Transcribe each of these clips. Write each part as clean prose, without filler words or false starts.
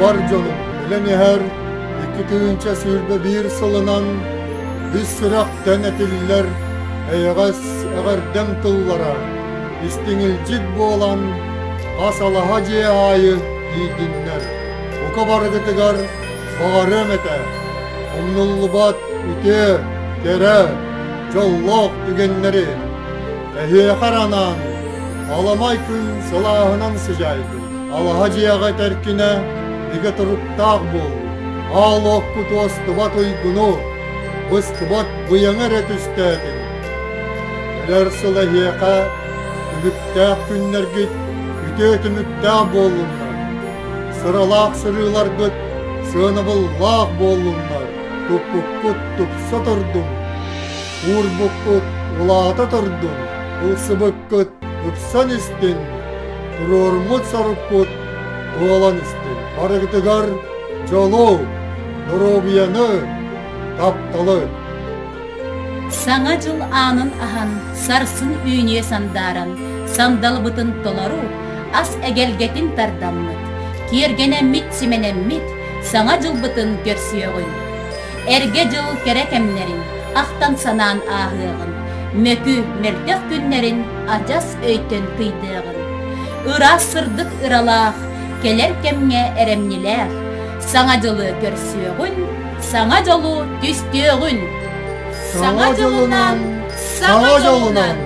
Бар дьонум кэлэн иһэр 2021 сылынан үс сүрэхтэн этиллэр эйэҕэс эҕэрдэм тыллара истиҥ илдьит буолан хас алаһа дьиэ аайы тиийдиннэр. Бука барыгытыгар баҕарыам этэ, умнуллубат үтүө, кэрэ, дьоллоох түгэннэри эһиэхэ эрэ анаан аламай күн сылааһынан сыдьаайдын. Алаһа дьиэҕэ тэркинэ бигэ туруктаах буолуу, аал уоккут уостубат уйгуну, быстыбат быйаҥы эрэ түстээтин. Кэлэр сыл эһиэхэ түбүктээх күннэргит үтүө түмүктээх буоллуннар, сыралаах сырыыларгыт сыанабыллаах буоллуннар, туппуккут тупса турдун, уурбуккут улаата турдун, ылсыбыккыт ыпсан истин, туруоруммут соруккут туолан истин. Барыгытыгар дьолу, доруобуйаны, тапталы! Саҥа дьыл аанын аһан, сарсын үүнүө сандааран, сандалыбытын толору, ас эгэлгэтин тардаммыт, киэргэнэммит-симэнэммит, Саҥа дьылбытын көрсүөҕүн. Эргэ дьыл кэрэ кэмнэрин ахтан-санаан ааһыаҕын, мөкү, мөлтөх күннэрин адьас өйтөн кыйдыаҕын. Ыраас сырдык ыралаах, кэлэр кэмҥэ эрэмньилээх, Саҥа дьылы көрсүөҕүн, саҥа дьолу түстүөҕүн! Саҥа дьылынан! Саҥа дьолунан!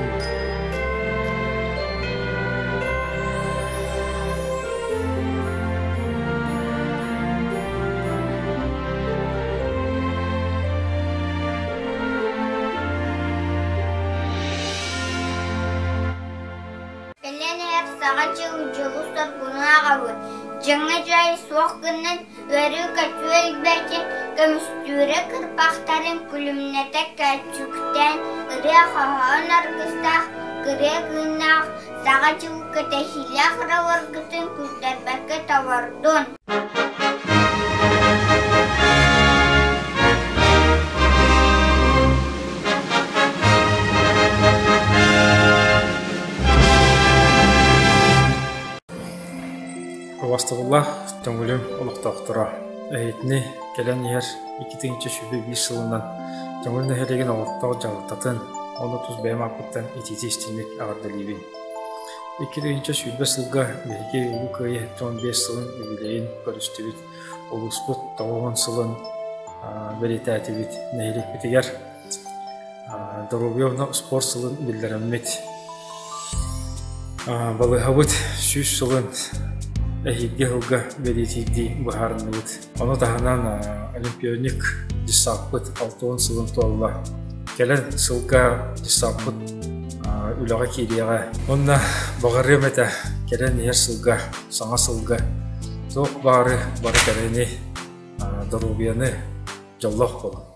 Кэлэн иһэр саҥа дьыл дьолу соргуну аҕабыт, дьаҥа дьай суох гынан ыарыы көтүө элбээтин, көмүстүүрэ кырбахтарын күлүмнэтэ көөччүктээн, ырыа-хоһоон аргыстаах, кырыа кыыннаах саҥа дьыл кэтэһиилээх ыраларгытын күүттэрбэккэ толордун. Убастабыллаах Төҥүлүм олохтоохторо, эһиитини кэлэн иһэр 2021 сылынан Төҥүл нэһилиэгин олохтоох дьаһалтатын, ону тус бэйэм ааппыттан итиитии-истиҥник эҕэрдэлиибин. 2020 сылга биһиги Улуу Кыайыы 75 сылын үбүлүөйүн көрүстүбүт, улууспут 90 сылын бэлиэтээтибит, нэһилиэкпитигэр Доруобуйа уонна спорт сылын биллэрэммит, балыыһабыт 100 сылын эһиилги сылга бэлиэтиирдии быһаарынныбыт. Ону таһынан олимпионик десаппыт 60 сылын туолла. Кэлэр сылга десаппыт үлэҕэ киириэҕэ. Уонна баҕарыам этэ кэлэн иһэр сылга, саҥа сылга туох баары бары кэрэни, доруобуйаны, дьоллоох буолун.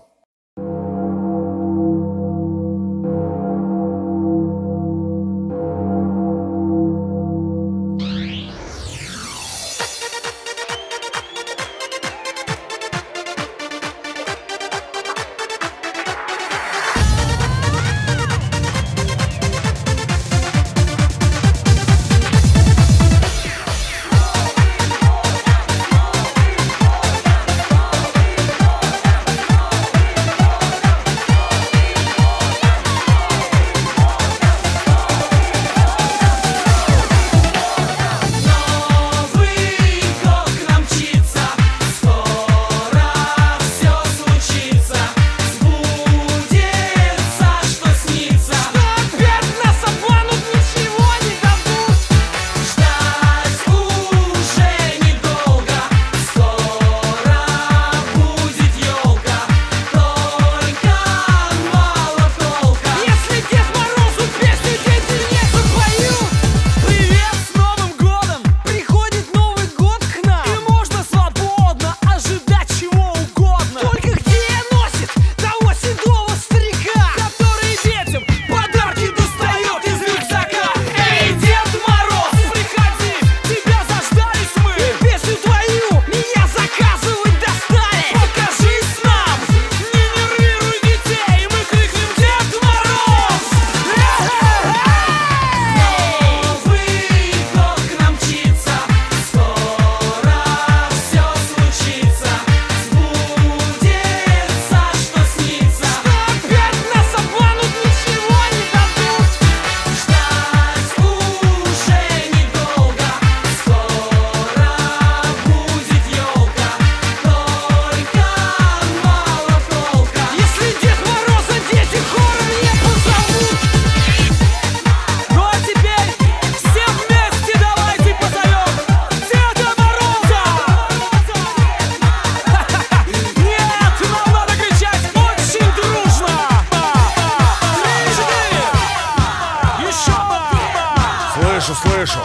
Хорошо.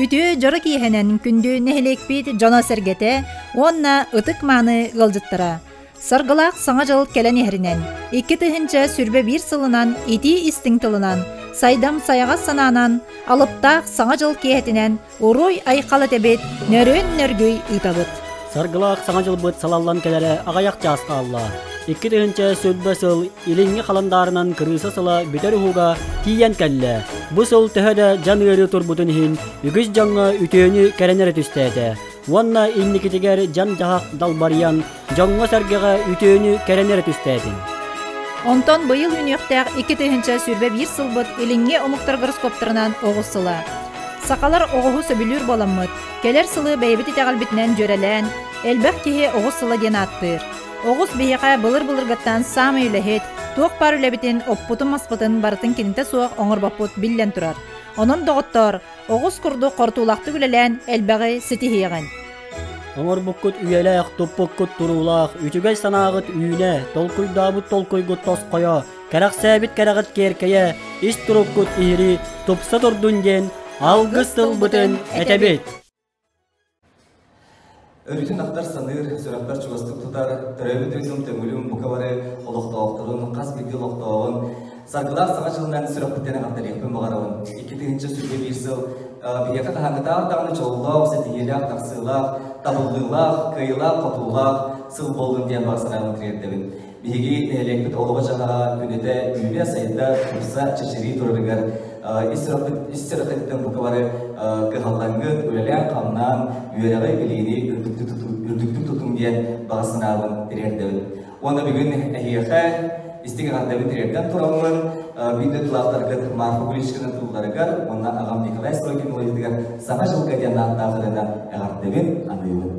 Үтүө дьоро киэһэнэн күндү нэһилиэкпит дьоно-сэргэтэ уонна ытык-мааны ыалдьыттара. Саргылаах Саҥа дьыл кэлэн иһэринэн, 2021 сылынан итии истиҥ тылынан, сайдам сайаҕас санаанан, алыптаах Саҥа дьыл киэһэтинэн уруй-айхал этэбит, нөрүөн-нөргүй ыытабыт. Саргылаах Саҥа дьылбыт салаллан кэлэрэ аҕыйах чаас хаалла. 2021 сыл илиҥҥи халандаарынан кырыыса сыла бүтэр уһуга тиийэн кэллэ. Бу сыл төһө да дьан ыарыы турбутун иһин, үгүс дьоҥҥо үтүөнү кэрэн эрэ түстээтэ. Уонна инникитигэр дьан-дьаһах далбарыйан, дьоҥҥо-сэргэҕэ үтүөнү кэрэн эрэ түстээтин. Онтон быйыл үүнүөхтээх 2021 сылбыт илиҥҥи омуктар гороскоптарынан оҕус сыла. Сахалар оҕуһу сөбүлүүр буоламмыт, кэлэр сылы бэйэбит итэҕэлбитинэн дьүөрэлээн, элбэх киһи оҕус сыла диэн ааттыыр. Оҕус биһиэхэ былыр-былыргыттан саамай үлэһит, туох баар үлэбитин, оппутун-маспытын барытын кинитэ суох оҥорбоппут биллэн турар. Онон, доҕоттоор, Оҕус курдук хортуулахтык үлэлээн элбэҕи ситиһиэҕин. Оҥорбуккут үйэлээх, туппуккут туруулаах, үчүгэй санааҕыт үүнэ, толкуйдаабыт толкуйгут тосхойо, кэрэхсээбит кэрэҕит киэркэйэ, ис туруккут иһири тупса турдун диэн алгыс тылбытын этэбит. Өрүтүн ахтар саныыр, сүрэхпэр чугастык тутар, төрөөбүт дойдум Төҥүлүм бука бары олохтоохторун, хас биирдии олохтооҕун саргылаах саҥа дьылынан сүрэхпиттэн эҕэрдэлиэхпин баҕарабын. 2021 сыл биһиэхэ хаһааҥҥытааҕар даҕаны дьоллоох, ситиһиилээх, тахсыылаах, табыллыылаах, кыайыылаах-хотуулаах сыл буоллун диэн баҕа санаабын тириэрдэбин. Биһиги нэһилиэкпит олоҕо-дьаһаҕа күнүтэ үүнэ-сайда, тупса, чэчирии турарыгар ис сүрэххититтэн бука бары кыһаллаҥҥыт, үлэлээн-хамнаан, үөрэҕи, билиини үрдүктүк тутуҥ диэн баҕа санаабын тириэрдэбин. Уонна бүгүн эһиэхэ истиҥ эҕэрдэбин тириэрдэн тураммын, биир дойдулаахтаргыт Марфа Куличкина тылларыгар уонна аҕам Николай Сорокин мелодиятыгар Саҥа дьылга диэн ааттаах ырыанан эҕэрдэбин аныыбын.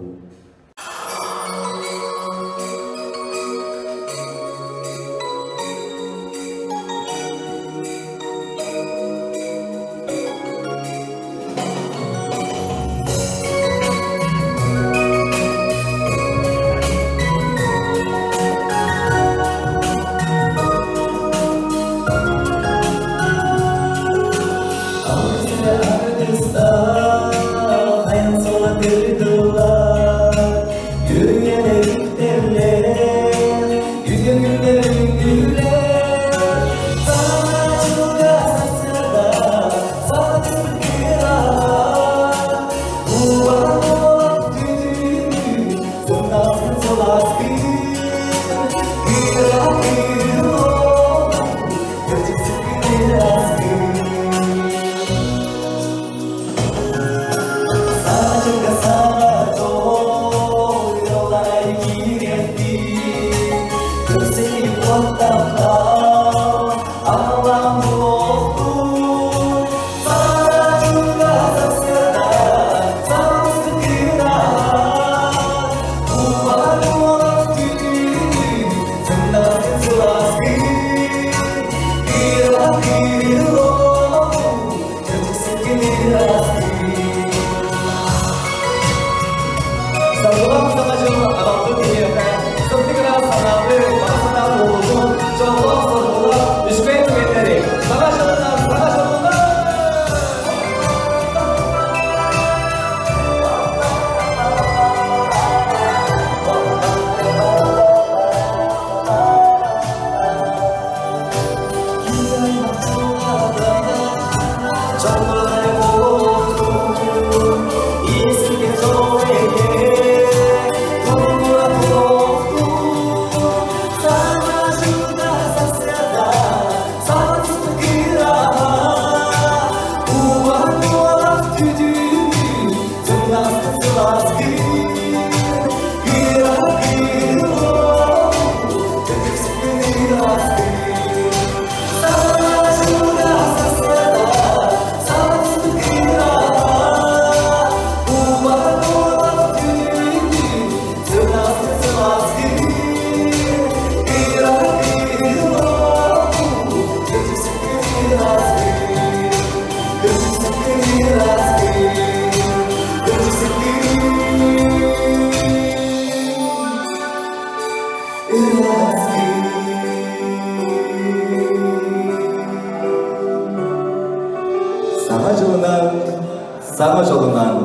Саҥа дьолунан!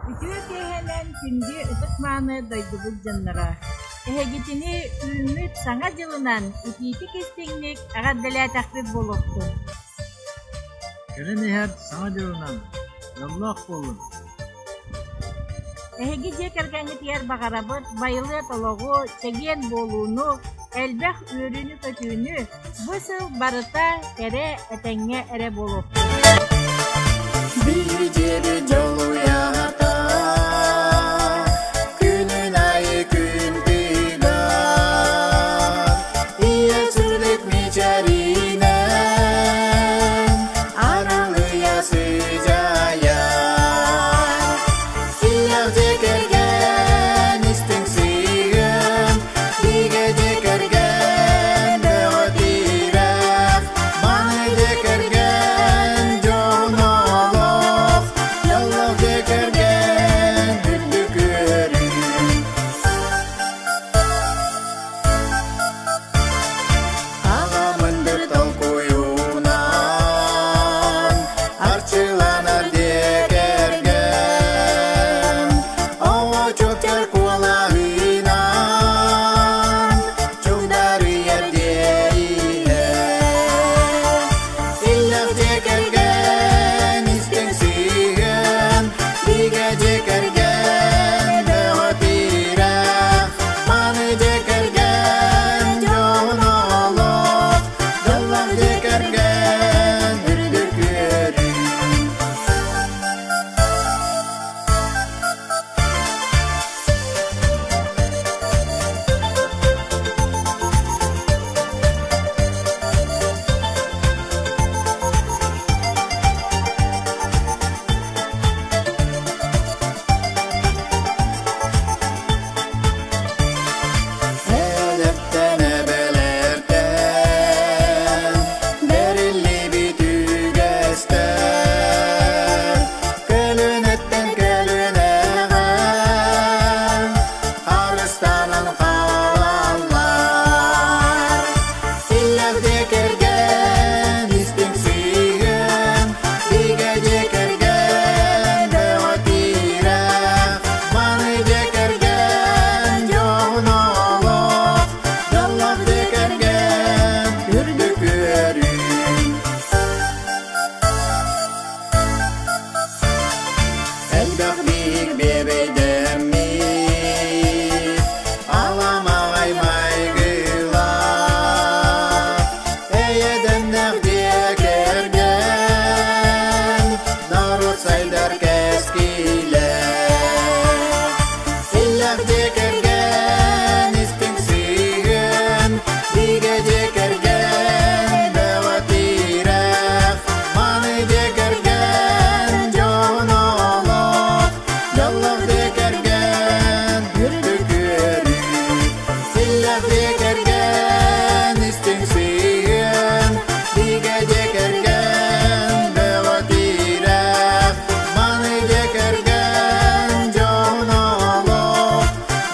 Үтүө киэһэнэн күндү ытык-мааны дойдубут дьонноро! Эһигитини үүммүт Саҥа дьылынан итиитик-истиҥник эҕэрдэлээтэхпит буолуохтун! Кэлэн иһэр Саҥа дьылынан! Дьоллоох буолун! Эһиги дьиэ кэргэҥҥитигэр баҕарабыт байылыат олоҕу, чэгиэн буолууну, элбэх үөрүүнү-көтүүнү, бу сыл барыта кэрэ, этэҥҥэ эрэ буолуохтун. Биһиги дьолуйаата, күнүн айы күн тыгар, ийэ сүрдүк мичээринэн арылыйа сыдьаайар. Иллээх дьиэ кэргэн истиҥ сыһыан, бигэ дьиэ кэргэн бөҕө тирэх, маны дьиэ кэргэн дьоһун олох, дьоллоох дьиэ кэргэн үрдүк үөрүү. Аҕа мындыр толкуйунан арчыланар дьиэ кэргэн, оҕо чугдар куолаһынан чугдарыйар дьиэ иһэ. Иллээх дьиэ кэргэн истиҥ сыһыан, бигэ дьиэ кэргэн бөҕө тирэх, маны дьиэ кэргэн дьоһун олох, дьоллоох дьиэ кэргэн үрдүк үөрүү. Эдэртэн эбэлэртэн бэриллибит үгэстэр, көлүөнэттэн көлүөнэҕэ харыстанан хаалаллар. Иллээх дьиэ кэргэн истиҥ сыһыан, бигэ дьиэ кэргэн бөҕө тирэх, маны дьиэ кэргэн дьоһун олох, дьоллоох дьиэ кэргэн үрдүк үөрүү. Элбэх биир биэбэйдэммит, аламаҕай майгылаах, эйэ-дэмнээх дьиэ кэргэн, норуот сайдар кэскилэ. Иллээх дьиэ кэргэн истиҥ сыһыан, бигэ дьиэ кэргэн бөҕө тирэх, маны дьиэ кэргэн дьоһун олох, дьоллоох дьиэ кэргэн үрдүк үөрүү. Иллээх дьиэ кэргэн истиҥ сыһыан, бигэ дьиэ кэргэн бөҕө тирэх, маны дьиэ кэргэн дьоһун олох,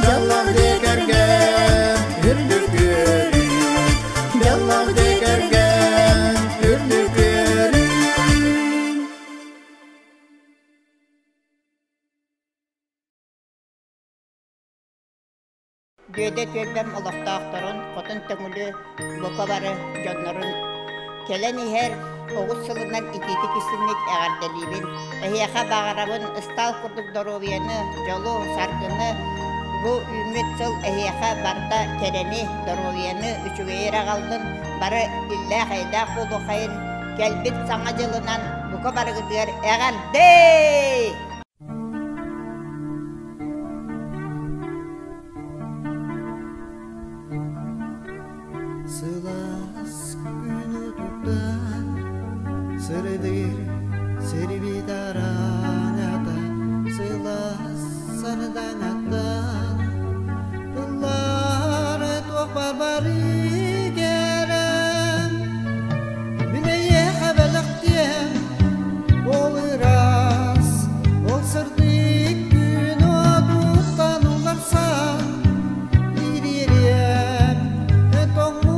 дьоллоох дьиэ кэргэн үрдүк үөрүү. Дьоллоох дьиэ кэргэн үрдүк үөрүү. Дүөдэ түөлбэм олохтоохторун, хотун төҥүлү бука бары дьоннорун кэлэн иһэр оҕус сылынан итиитик-истиҥник эҕэрдэлиибин. Эһиэхэ баҕарабын ыстаал курдук доруобуйаны, дьолу, саргыны, бу үүммүт сыл эһиэхэ барыта кэрэни, доруобуйаны, үчүгэйи эрэ аҕаллын, бары иллээх-эйэлээх буолуоххайын, кэлбит Саҥа дьылынан бука барыгытыгар эҕэрдэ! Сылаас күнү туттан сырдыыр сирбит араҥата, сылаас сардаҥаттан тыллар туох бары кэрэн. Мин эйиэхэ бэлэхтиэм ол ыраас, ол сырдык күн уотуттан уларсан ириэриэм тоҥмут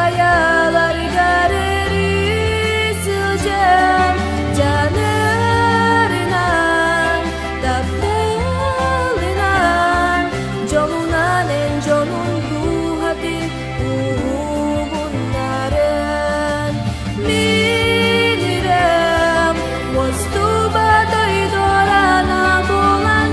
Хайаларыгар өрүү сылдьан, дьаныарынан, тапталынан, дьолунан эн дьонун дууһатын уһугуннарын. Мин ырыам уостубат ойдорана буолан,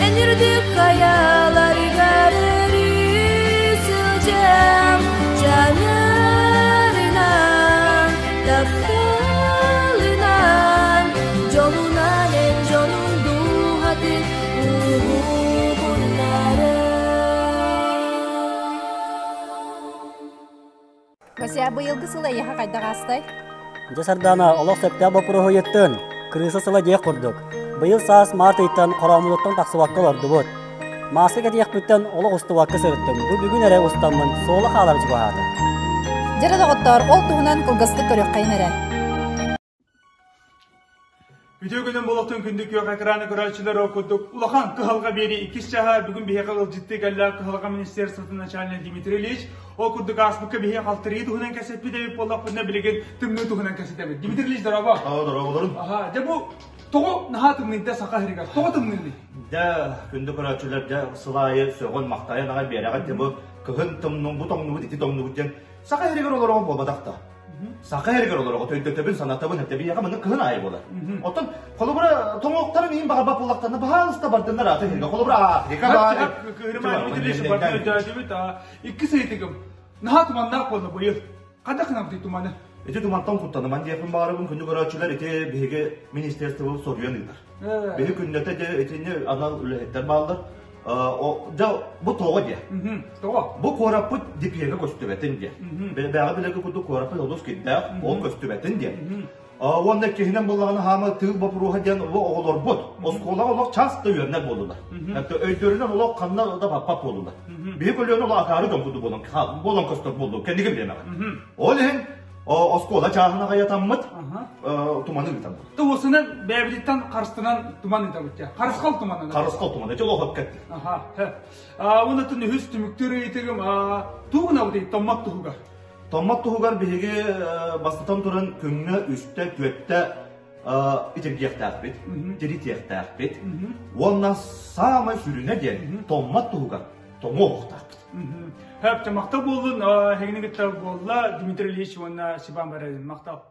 эн үрдүк хайаларыгар өрүү сылдьан, дьаныарынан, тапталынан, дьолунан эн дьонун дууһатын уһугуннарын. Вася, быйылгы сыл эйиэхэ хайдах аастай? Дьэ Сардаана, олох сөптөөх боппуруоһу ыйыттын. Крыса сыла диэх курдук. Быйыл саас март ыйтан хорооммутуттан тахсыбакка олордубут. Мааска кэтиэхпиттэн олох устубакка сырыттым. Бу бүгүн эрэ устаммын суола хаалар чугаһаата. Дьэ доҕоттоор, ол туһунан кылгастык көрүөххэйин эрэ. Үтүө күнүн болуктун күндү күөх экраны көрөөччүлэр ол курдук улахан кыһалҕа биэри иккис чаһа бүгүн биһиэхэ ыалдьыттыы кэллэ кыһалҕа министерствотын начальник Дмитрий Ильич. Ол курдук ааспыкка биһиэхэ халтарыы туһунан кэпсэппит эбит буоллахпытына билигин тымныы туһунан кэпсэтэбит. Дмитрий Ильич, здорово. Аа, дорооболорун. Аха, дьэ бу тоҕо наһаа тымныйда саха сиригэр? Тоҕо тымныыный? Дьэ, күндү көрөөччүлэр, дьэ сыл аайы сөҕөн махтайан аҕай биэрэҕит дьэ бу кыһын тымнуу, бу тоҥнубут, ити тоҥнубут диэн саха сиригэр олороҕун буолбатах да. Саха эригэр олороҕут өйдөтөбүн, санатабын, этэбиэҕэ маны кыһын аайы буолар. Оттон холобура тоҥуохтарын иһин баҕарбат буоллахтарына баһаалыста бардыннар атын сиргэ. Холобура Африка баар. Икки сыйтыгым. Наһаа туманнаах буолла быйыл. Хайдах гынабытый туманы? Ити тумантан куттаныман диэхпин баҕарабын күнү көрөөччүлэр ити биһиги министерствобыт соруйан ыытар. Биһи күннэтэ дьэ итини анал үлэһиттэр бааллар. Дьэ бу тоҕо диэ. Тоҕо? Бу куораппыт дипиэгэ көстүбэтин диэ. Бэҕэ билэргэ курдук куораппыт олус кирдээх, ол көстүбэтин диэ. Уонна иккиһинэн буоллаҕына хаама тыыл боппуруоһа диэн бу оҕолорбут оскуолаҕа олох час да үөрэнэр буоллулар. Өйдөрүнэн олох ханна да баппат буоллулар. Биһи көлүөнэ олох акаары дьон курдук буолан буолан көстөр буоллу кэнники бириэмэҕэ. Ол иһин оскуола чааһын аҕайатаммыт туманы ыытаммыт. Туусунан бэйэбититтэн харыстынан туман ыытабыт дьэ. Харысхал туманынан. Харысхал туман. Эти олох өпкетти. Аха. Уонна үһүс түмүктүүр ыйытыгым тугунабытый томмот туһугар? Томмот туһугар биһиги бастатан туран күҥҥэ үстэ, түөртэ итиргиэхтээхпит, тиритиэхтээхпит. Уонна саамай сүрүнэ диэн томмот туһугар тоҥуохтаахпыт. Хөп, махтал буоллун, эһигини кытта буолла Дмитрий Ильич уонна Степан Бородин. Махтал.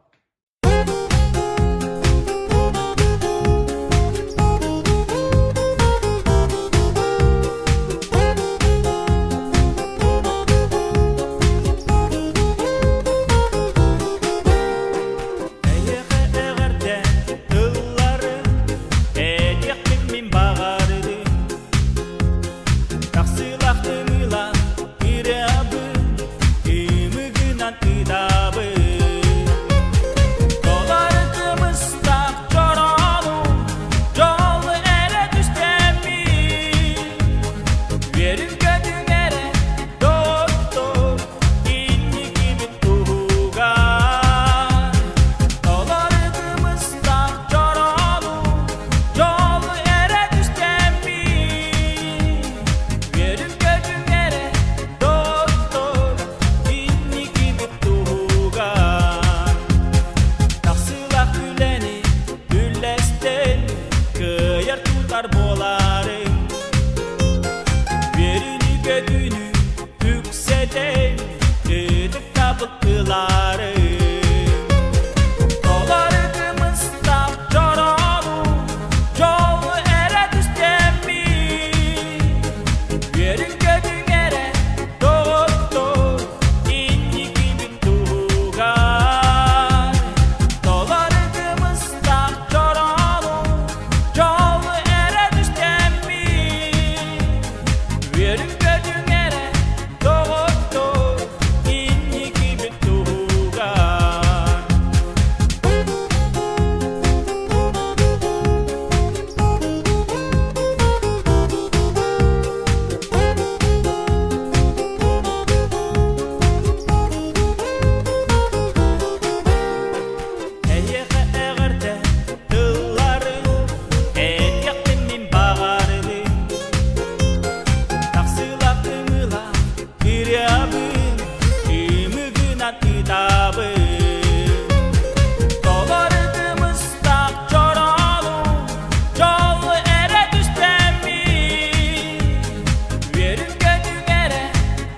Эйиэхэ эҕэрдэ тылларын этиэхпин мин баҕарыдым. Тахсыылаах ымыылаах ырыабын ымыгынан ытабын. Толору кымыстаах чороону дьол эрэ түстэммин. Үөрүн-көтүҥ эрэ доҕоттор инникибит туһугар. Толору кымыстаах чороону дьол эрэ түстэммин. Үөрүн-көтүҥ эрэ доҕоттор инникибит туһугар. Тахсыылаах үлэни үллэстэн кыайар тутар буоларыҥ. Үөрүүнү-көтүүнү үксэтэн ытыктабыл ыларыҥ. Толору кымыстаах чороону дьол эрэ түстэммин. Үөрүн-көтүҥ эрэ доҕоттор инникибит туһугар. Толору кымыстаах чороону дьол эрэ түстэммин. Үөрүн-көтүҥ эрэ доҕоттор инникибит туһугар. Ыытабын Толордымыстах чорону Дьол эрэ түстэммит Үөрүн-көтүҥ эрэ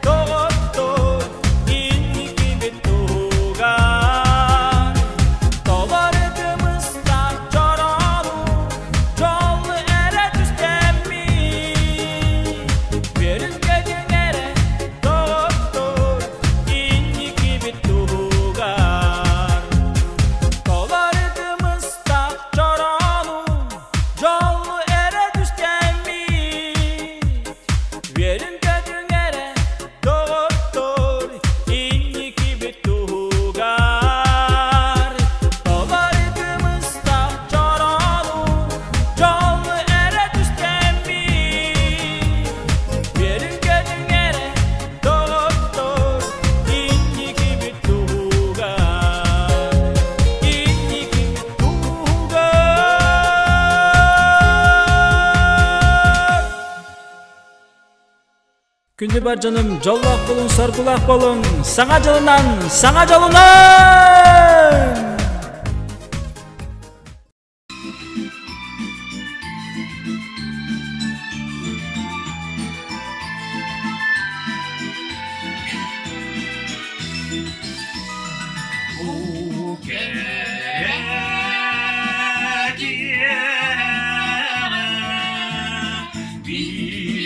доҕоттор Инникибит туһугар Толордымыстах чорону Дьол эрэ түстэммит Үөрүн-көтүҥ эрэ доҕоттор Инникибит туһугар Толордымыстах чорону Дьол эрэ түстэммит Үөрүн-көтүҥ эрэ доҕоттор Инникибит туһугар Толордымыстах чорону Дьол эрэ түстэммит Үөрүн-көтүҥ эрэ доҕоттор Инникибит туһугар Инникибит туһугар Күндү бар дьонум, дьоллоох болуҥ, соргулаах болуҥ, саҥа дьолунан, саҥа дьолунан!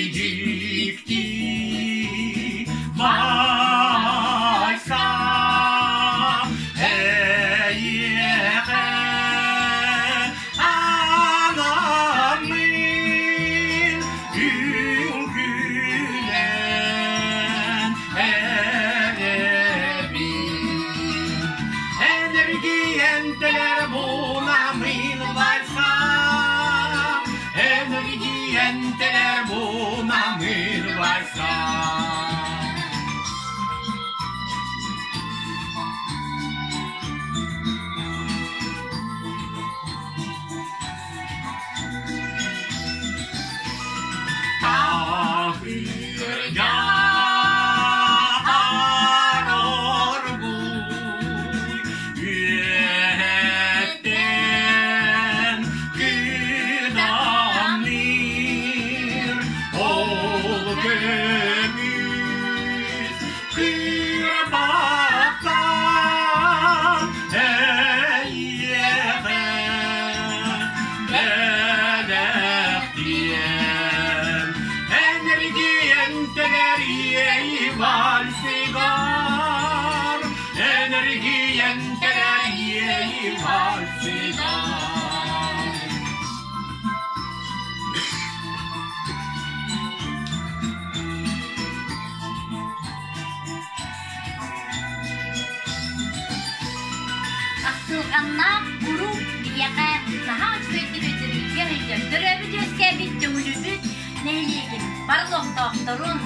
Бидикти вальса эйиэхэ анаммын үҥкүүлээн эрэбин. Энергиен телер буламын вальса Энергиен телер буламын вальса Таһырдьа оргууй үөһэттэн кыдамныыр ол көмүс кырбастан эйиэхэ бэлэхтиэм Энергиентэлэр вальсигар Энергиентэлэр вальсигар Ахтылҕаннаах куруук биһиэхэ наһаа үчүгэйдик өйдөбүлгэ сылдьар төрөөбүт үөскээбит Төҥүлүбүт нэһилиэгин бары олохтоохторун,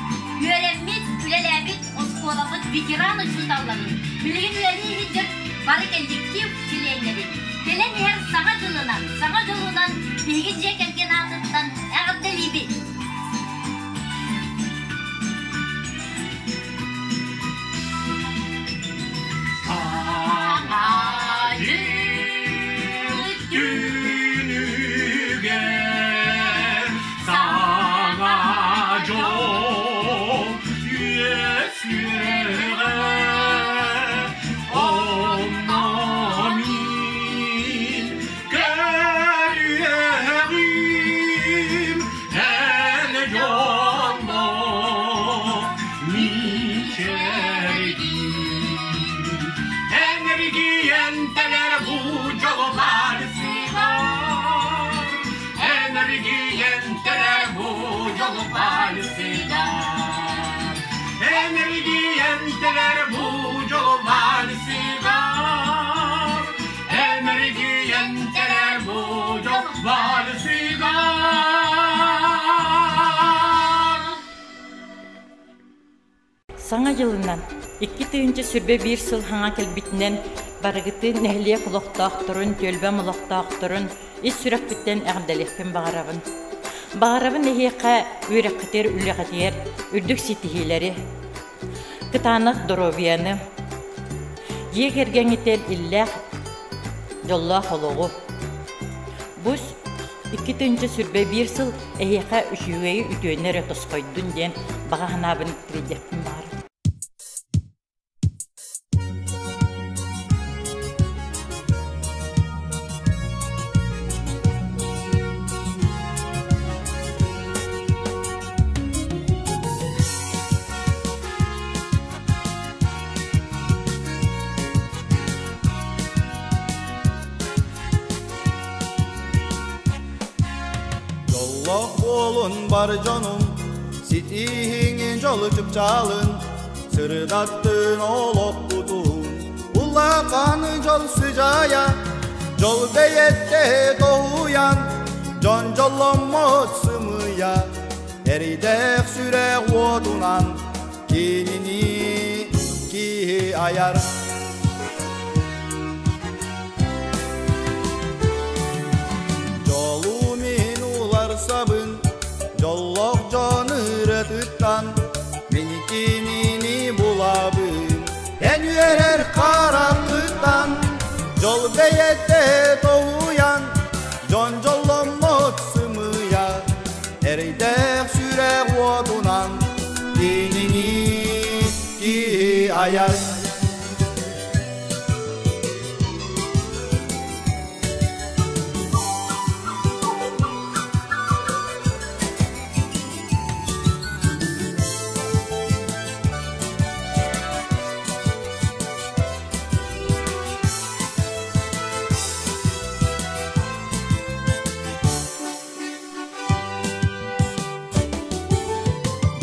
үөрэммит, үлэлээбит оскуолабыт ветеран учууталларын, билигин үлэлии сылдьар бары коллектив чилиэннэрин кэлэн иһэр Саҥа дьылынан, Саҥа дьолунан биһиги дьиэ кэргэн аатыттан эҕэрдэлиибит! Саҥа дьыл түүнүгэр саҥа дьол үөскүөҕэ онно мин көрүөҕүм эн дьолло мичээрдиин Энергиен телер бу дьоллар сыгар Энергиен телер бу дьоллар сыгар Энергиен телер бу дьоллар сыгар Энергиен телер бу дьоллар сыгар Саҥа дьылынан 2021 сыл хаҥа кэлбитинэн барыгытын нэһилиэк олохтоохторун, түөлбэм олохтоохторун ис сүрэхпиттэн эҕэрдэлиэхпин баҕарабын. Баҕарабын эһиэхэ үөрэххитигэр, үлэҕитигэр үрдүк ситиһиилэри, кытаанах доруобуйаны. Дьиэ кэргэҥҥитигэр иллээх, дьоллоох олоҕу. Бу 2021 сыл эһиэхэ үчүгэйи үтүөнү эрэ тосхойдун диэн баҕа санаабын тириэрдиэхпин баҕарабын. Дьоллоох буолун бар дьонум, ситиһиҥин дьолу чыпчаалын, сырдаттын олохпутун. Улахан дьол сыдьаайа, дьол бэйэтэ тоһуйан, дьон дьолломмот сымыйа, эрийдээх сүрэх уотунан кинини киһи айар. Дьолу мин уларсабын, дьоллоох дьон ырыатыттан, мин кинини булабын. Эн үөрэр хараххыттан, дьол бэйэтэ толуйан, дьон дьолломмот сымыйа, эрэйдээх сүрэх уотунан кинини киһи айар.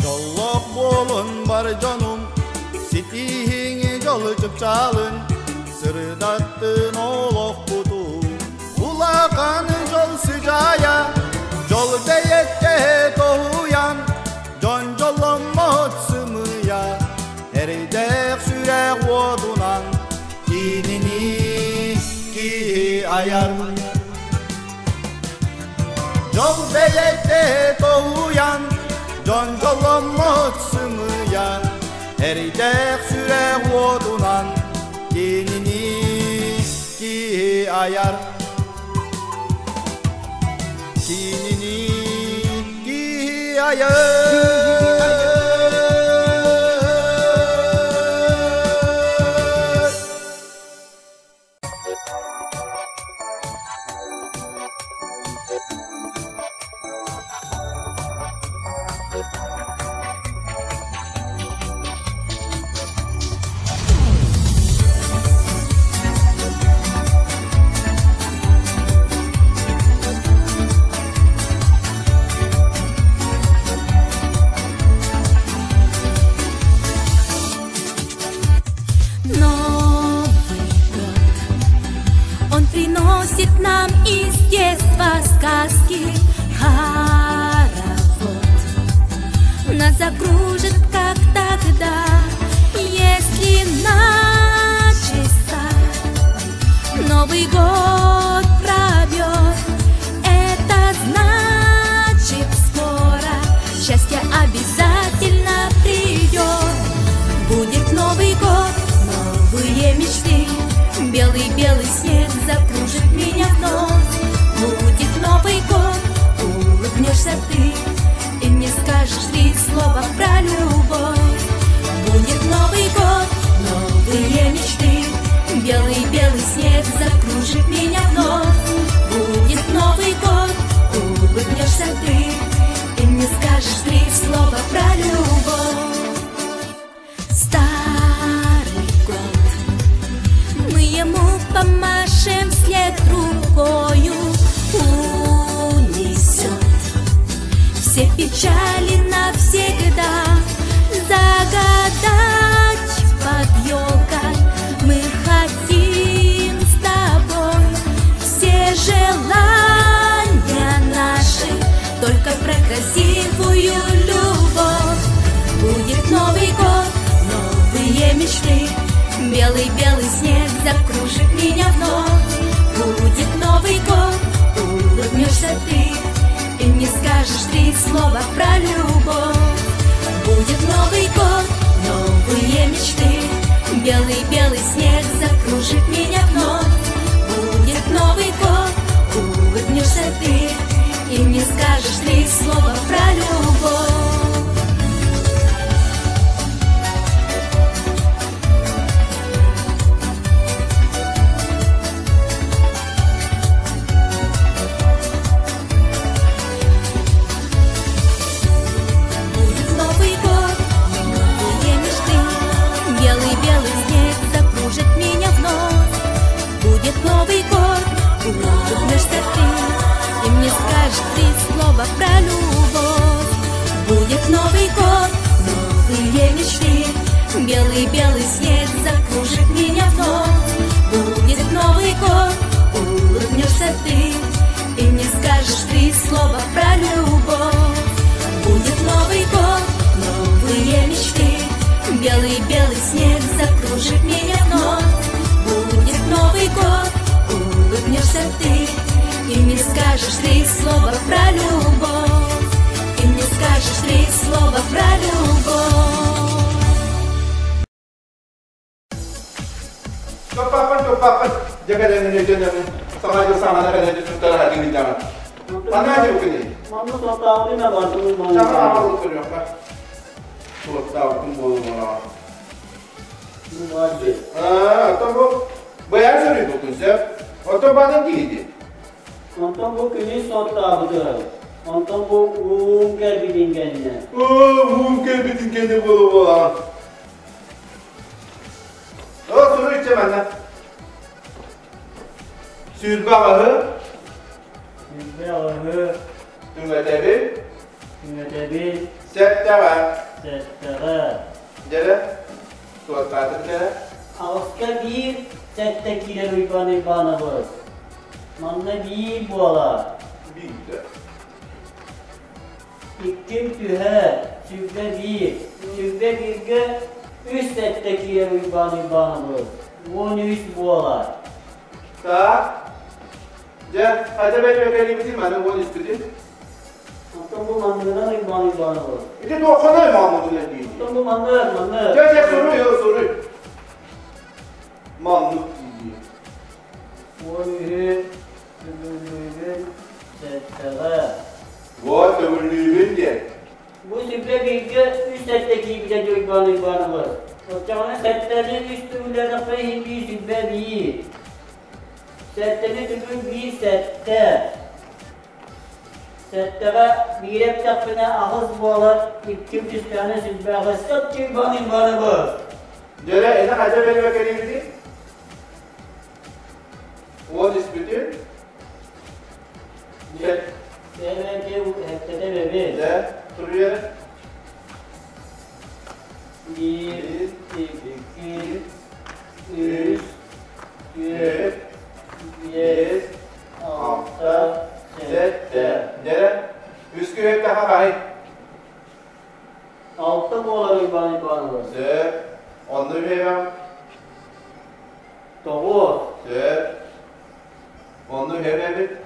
Дьоллоох буолун бар дьонум, ситиһиҥи дьолу чыпчаалын, сырдаттын олохпутун. Улахан дьол сыдьаайа, дьол бэйэтэ тоһуйан, дьон дьолломмот сымыйа, эрэйдээх сүрэх уотунан кинини киһи айар. Дьол бэйэтэ тоһуйан, дьон дьолломмот сымыйа, эрэйдээх сүрэх уотунан кинини киһи айар. Кинини киһи айар. Новый год, он приносит нам из детства сказки хоровод. Нас закружит, как тогда, если на часах Новый год пробьет. Это значит, скоро счастье обязательно придет. Будет Новый год, новые мечты, белый-белый снег закружит меня вновь. Будет Новый год, улыбнешься ты и мне скажешь три слова про любовь. Будет Новый год, новые мечты, белый-белый снег закружит меня вновь. Будет Новый год, улыбнешься ты и мне скажешь три слова про любовь. Старый год, мы ему помашем вслед рукою, унесет все печали навсегда. Загадать под елкой мы хотим с тобой все желания наши, только про красивую любовь. Будет Новый год, новые мечты, белый-белый снег закружит меня вновь. Будет Новый год, улыбнешься ты и мне скажешь три слова про любовь. Будет Новый год, новые мечты, белый-белый снег закружит закружит меня вновь. Будет Новый год, улыбнешься ты и мне скажешь три слова про любовь. Будет Новый год, новые мечты, белый-белый снег закружит меня вновь. Будет Новый год, улыбнешься ты и мне скажешь три слова про любовь. Будет Новый год, новые мечты, белый-белый снег закружит меня вновь. Будет Новый год, улыбнешься ты и мне скажешь три слова про любовь. Будет Новый год, новые мечты, белый-белый снег закружит меня вновь. Будет Новый год, улыбнешься ты и мне скажешь три слова про любовь. И мне скажешь три слова про любовь. Топпаппын, топпаппын, дьэ кэлэн өйдөнөмүн, саҥа дьыл саҥана кэлэн туттара хатыыбын даҕаны. Манна дьылкыный. Манна суоттаабытын абартыбын Саҥа аҕалып көрүөххэ. Суоттаабытын буолумунаҕа. Аа, оттон бу быйаан суруйбуккун сөп. Оттон баатын киһи Онтон бу күнүс суоттаабытым. Онтон бу уум кэлбитин кэннэ. Уум кэлбитин кэннэ буолуо О, суруй манна. Сүүрбэ аҕыһы. Сүүрбэ аҕыһы. Түҥэтэбин. Түҥэтэбин. Сэттэҕэ. Сэттэҕэ. Дьэрэ. Суоттаатык дьэрэ. Аҕыска биир сэттэ киирэр Уйбаан Уйбаанабыс. Манна биир буолар. Биирдэ. Икким түһэр, сүүрбэ биир. Сүүрбэ бииргэ үс сэттэ киирэр Уйбаан Уйбаанабыс. 13 буолар. Так. Дьэ, хайда бэйбэкэлиибитин маны уон испитин. Оттон бу манныгынан Уйбаан Уйбаанабыс. Ити туохханай мааммытын диир. Оттон бу маннык, маннык. Дьэ, дьэ, суруй, суруй. Маннык диир. 13 төгүллүүбүн сэттэҕэ. Вот төгүллүүбүн диэн. Бу сүбэ бииргэ үс сэттэ киирбитэ Уйбаан Уйбаанабыс. Оччоҕуна сэттэни үс төгүллээтэххэ иһин биир сүбэ биир. Сэттэни төгүл биир сэттэ. Сэттэҕэ биир эптэхпинэ аҕыс буолар, икким түстэҕинэ сүбэ аҕыс. Уйбаан Уйбаанабыс. Дьэрэ, ини хайда бэлиэ кэлиибитий? Уон испитин. Дэ, суруйар. Биир, икки, үс, түөрт, биэс, алта, сэттэ. Дьэрэ, үс күһүк хаһай? Алта буолар Иван Иванович. Сөп. Онно үһүөм. Тоҕус. Сөп. Онно үһүөм эбит.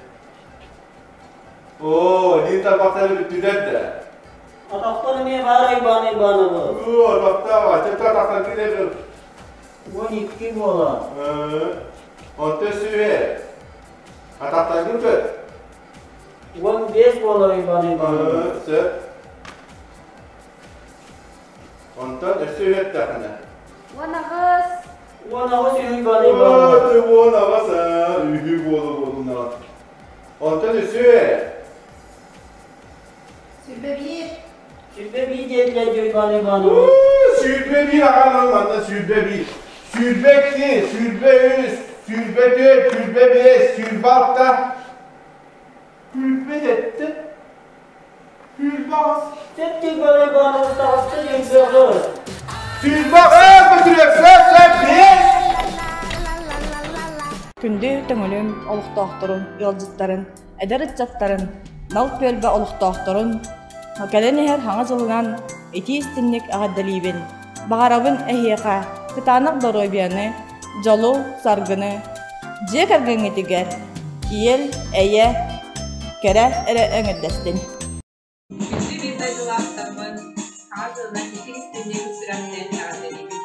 Оо, илии тарбахтары бүттүлэр да. Атахтар эмиэ баар Иван Иванович. Оо, атахтар, ачыкта атахтар киирэр. 12 буолар. Онто сүһэ. Атахтаргын көр. 15 буолар Иван Иванович. Сөп. Онтон өссө үһэттэххинэ. 18. 18 үһү Иван Иванович. 18 үһү буола буолуна. Онтон өссө 21. 21 диэтилэр Иван Иванович. 21 аҕалан манна 21. 22, 23, 24, 25, 26, 27, 28. Сөп Иван Иванович таҕыста диэн 28 бөтүрүөк сөп сөп биэс. Күндү Төҥүлүм олохтоохторун, ыалдьыттарын, эдэр ыччаттарын, Нал түөлбэ олохтоохторун кэлэн иһэр хаҥа дьылынан итии истиҥник эҕэрдэлиибин. Баҕарабын эһиэхэ кытаанах доруобуйаны, дьолу, саргыны, дьиэ кэргэҥҥитигэр иэл, эйэ, кэрэ эрэ эҥэрдэстин. Күндү биир дойдулаахтарбын саҥа дьылынан итии истиҥник сүрэхтэн эҕэрдэлиибин.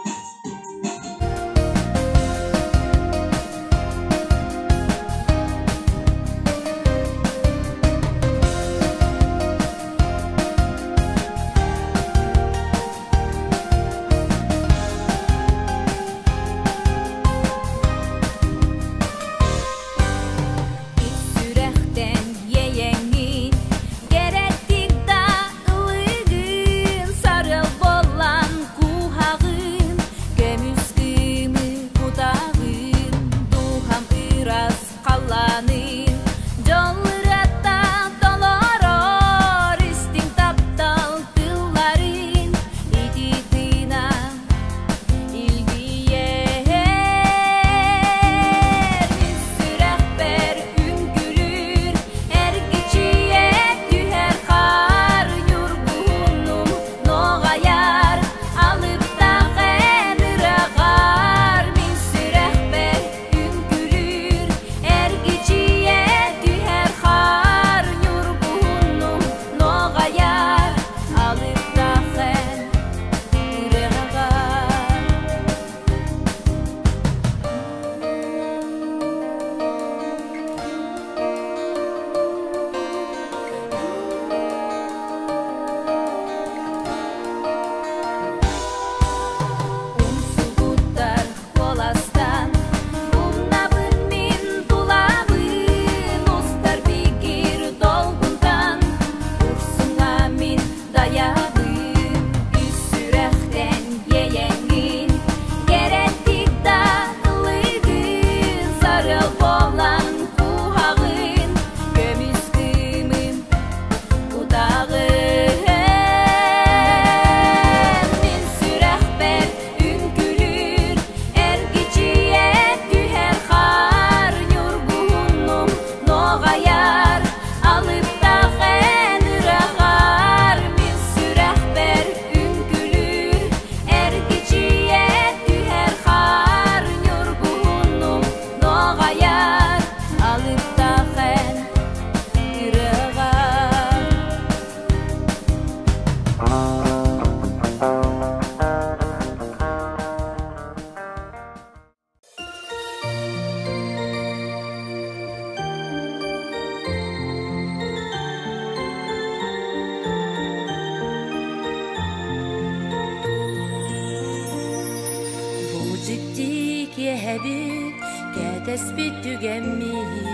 киэһэбит, кэтэспит түгэммит,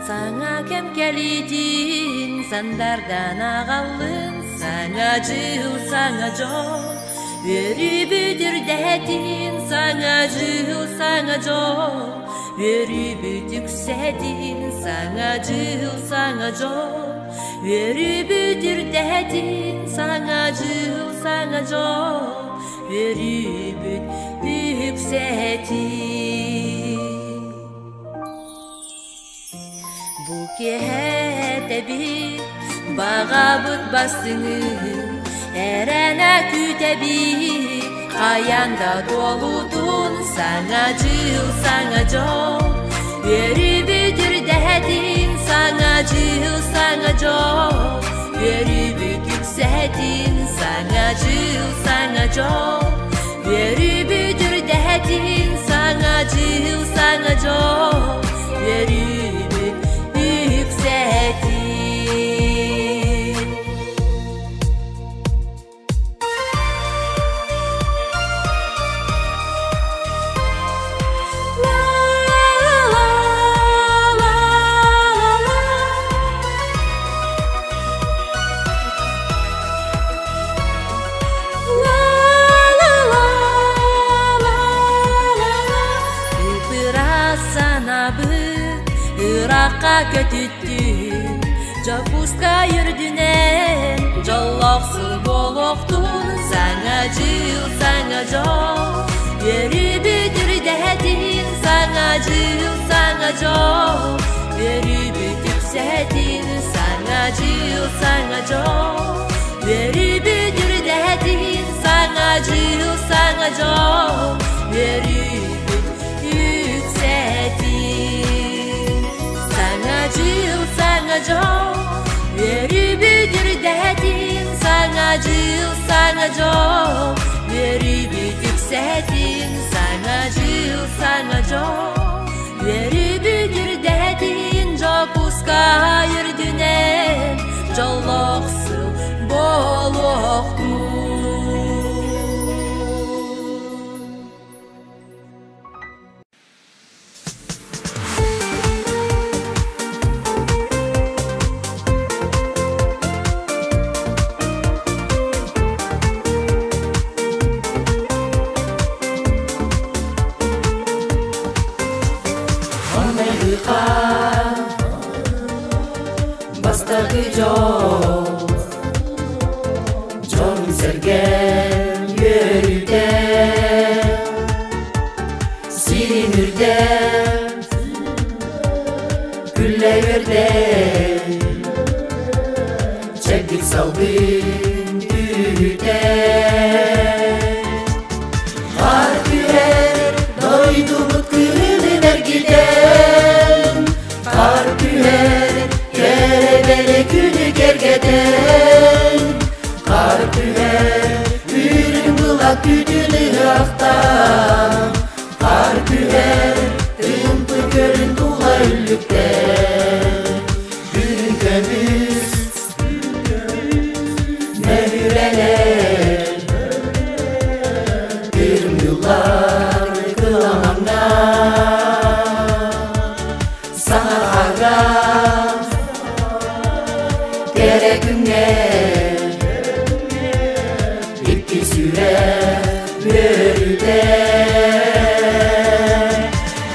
Саҥа кэм кэлиитин сандардан аҕаллын, Саҥа дьыл, саҥа дьол, үөрүүбүт үрдээтин, Саҥа дьыл, саҥа дьол, үөрүүбүт үксээтин, Саҥа дьыл, саҥа дьол, үөрүүбүт үрдээтин, Саҥа дьыл, саҥа дьол, үөрүүбүт үксээтин. Бу киэһэтэбит, баҕабыт бастыҥын, эрэнэ күүтэбит, хайаан да туолуутун саҥа дьыл, саҥа дьол. Үөрүүбүт үрдээтин, саҥа дьыл, саҥа дьол. Үөрүүбүт үксээтин, саҥа дьыл, саҥа дьол. Үөрүүбүт үрдээтин, саҥа дьыл, саҥа дьол. Үөрүүбүт үксээтин. Санабыт ыраққа көтүттүн, Дьокуускай үрдүнэн дьоллоох сыл буолуохтун, Саҥа дьыл, саҥа дьол, үөрүүбүт үрдээтин, Саҥа дьыл, саҥа дьол, үөрүүбүт үксээтин, Саҥа дьыл, саҥа дьол, үөрүүбүт үрдээтин, Саҥа дьыл, саҥа дьол, үөрүүбүт үксээтин. Саҥа дьыл, саҥа дьол, үөрүүбүт үрдээтин, Саҥа дьыл, саҥа дьол, үөрүүбүт үксээтин, Саҥа дьыл, саҥа дьол, үөрүүбүт үрдээтин, Дьокуускай үрдүнэн дьоллоох сыл буолуохтун. Бастакы дьол, дьон сэргэн үөрүүтэ, сирин үрдэ, күллэ үөрдэ, чэбдик салгын түһүтэ. Хаар түһэр, дойдубут кыһынын эргитэн, хаар түһэр, кэрэ күнү кэргэтэн, хаар түһэр, үрүҥ былат түүтүн ыһыахтаан, хаар түһэр, тымпы көрүн тула үллүктэн, үрүҥ көмүс мөһүрэлэр, үрүҥ кыламаҥҥа, саҥа хаарга, кэрэ күҥҥэ, икки сүрэх үөрүүтэ.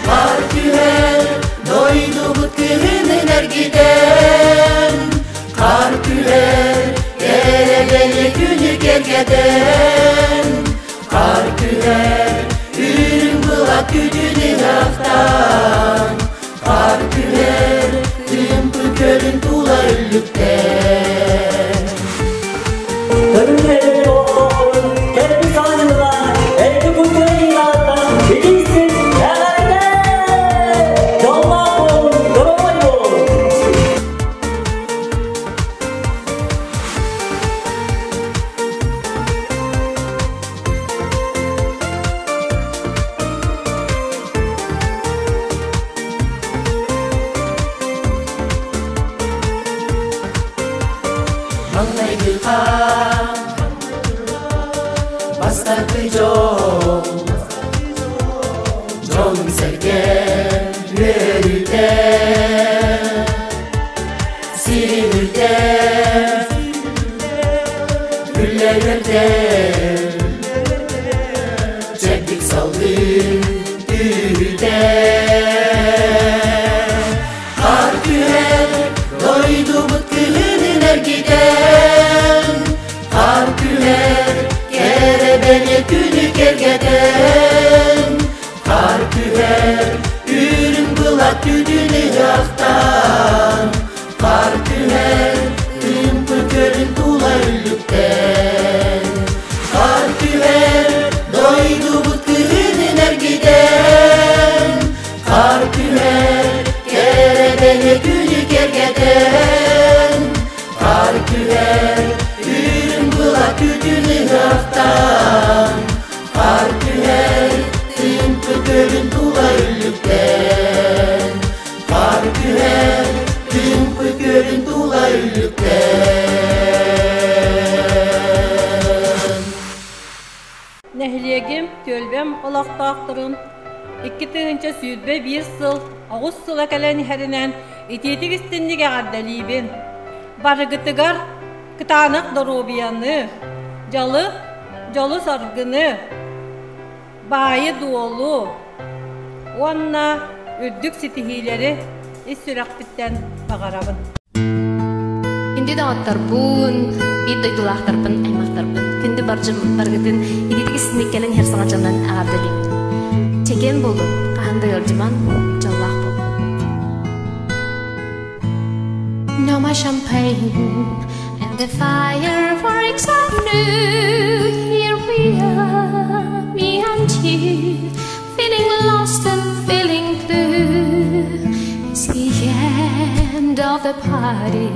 Хаар түһэр, дойдубут кыһынын эргитэн, хаар түһэр, кэрэ бэлиэ күнү кэргэтэн, хаар түһэр, үрүҥ былат түүтүн ыһыахтаан, хаар түһэр, тымпы көлүн тула үллүктэн. Маҥнайгыха бастакы дьол, дьон Дьонум сэргэм үөрүүтэ Сирин үрдэ Күллэр Чэбдик салгын түһүтэ Хаар түһэр дойдубут кыһынын эргитэн Хаар түһэр кэрэ бэлиэ күнү кэргэтэн Хаар түһэр үрүҥ былат түүтүн ыһыахтаан Хаар түһэр тыымпы көрүн тула үллүктэн Хаар түһэр дойдубут кыһынын эргитэн Хаар түһэр кэрэ бэлиэ күнү кэргэтэн Хаар түһэр үрүҥ былат түүтүн ыһыахтаан Хаар түһэр тыымпы көрүн тула үллүктэн Хаар түһэр тыымпы көрүн тула үллүктэн Нэһилиэгим, түөлбэм олохтоохторун 2021 сыл оҕус сыла кэлэн иһэринэн итиитик истинник эҕэрдэлиибин. Барыгытыгар кытаанах доруобуйаны, дьолу, дьолу-саргыны, баайы-дуолу уонна үрдүк ситиһиилэри ис сүрэхпиттэн баҕарабын. Күндү доҕотторбун, биир дойдулаахтарбын, аймахтарбын, күндү баржым баргытын ититик истинник кэлэн иһэр саҥа дьоннон эҕэрдэлиибин. Чэгиэн буолун, хаһан да ыалдьыман, дьоллоох буолун. No more champagne and the fireworks are new. Here we are, me and you, feeling lost and feeling blue. It's the end of the party,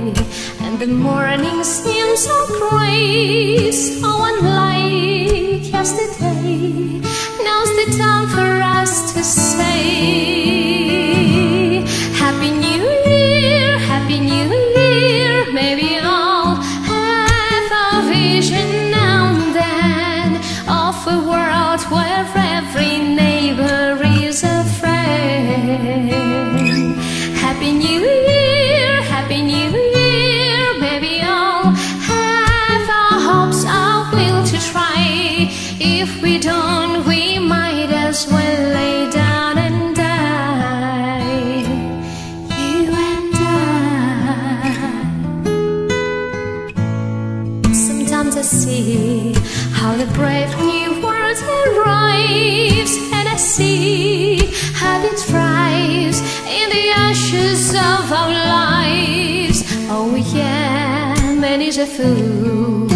and the morning seems so gray, so unlike yesterday. Now's the time for us to say Happy New Year, Happy New Year. Maybe I'll have a vision now and then of a world where every neighbor is a friend. Happy New Year, Happy New Year. Maybe I'll have our hopes, our will to try. If we don't, we might as well lay down and die. You and I. Sometimes I see how the brave new world arrives, and I see how it thrives in the ashes of our lives. Oh yeah, man is a fool,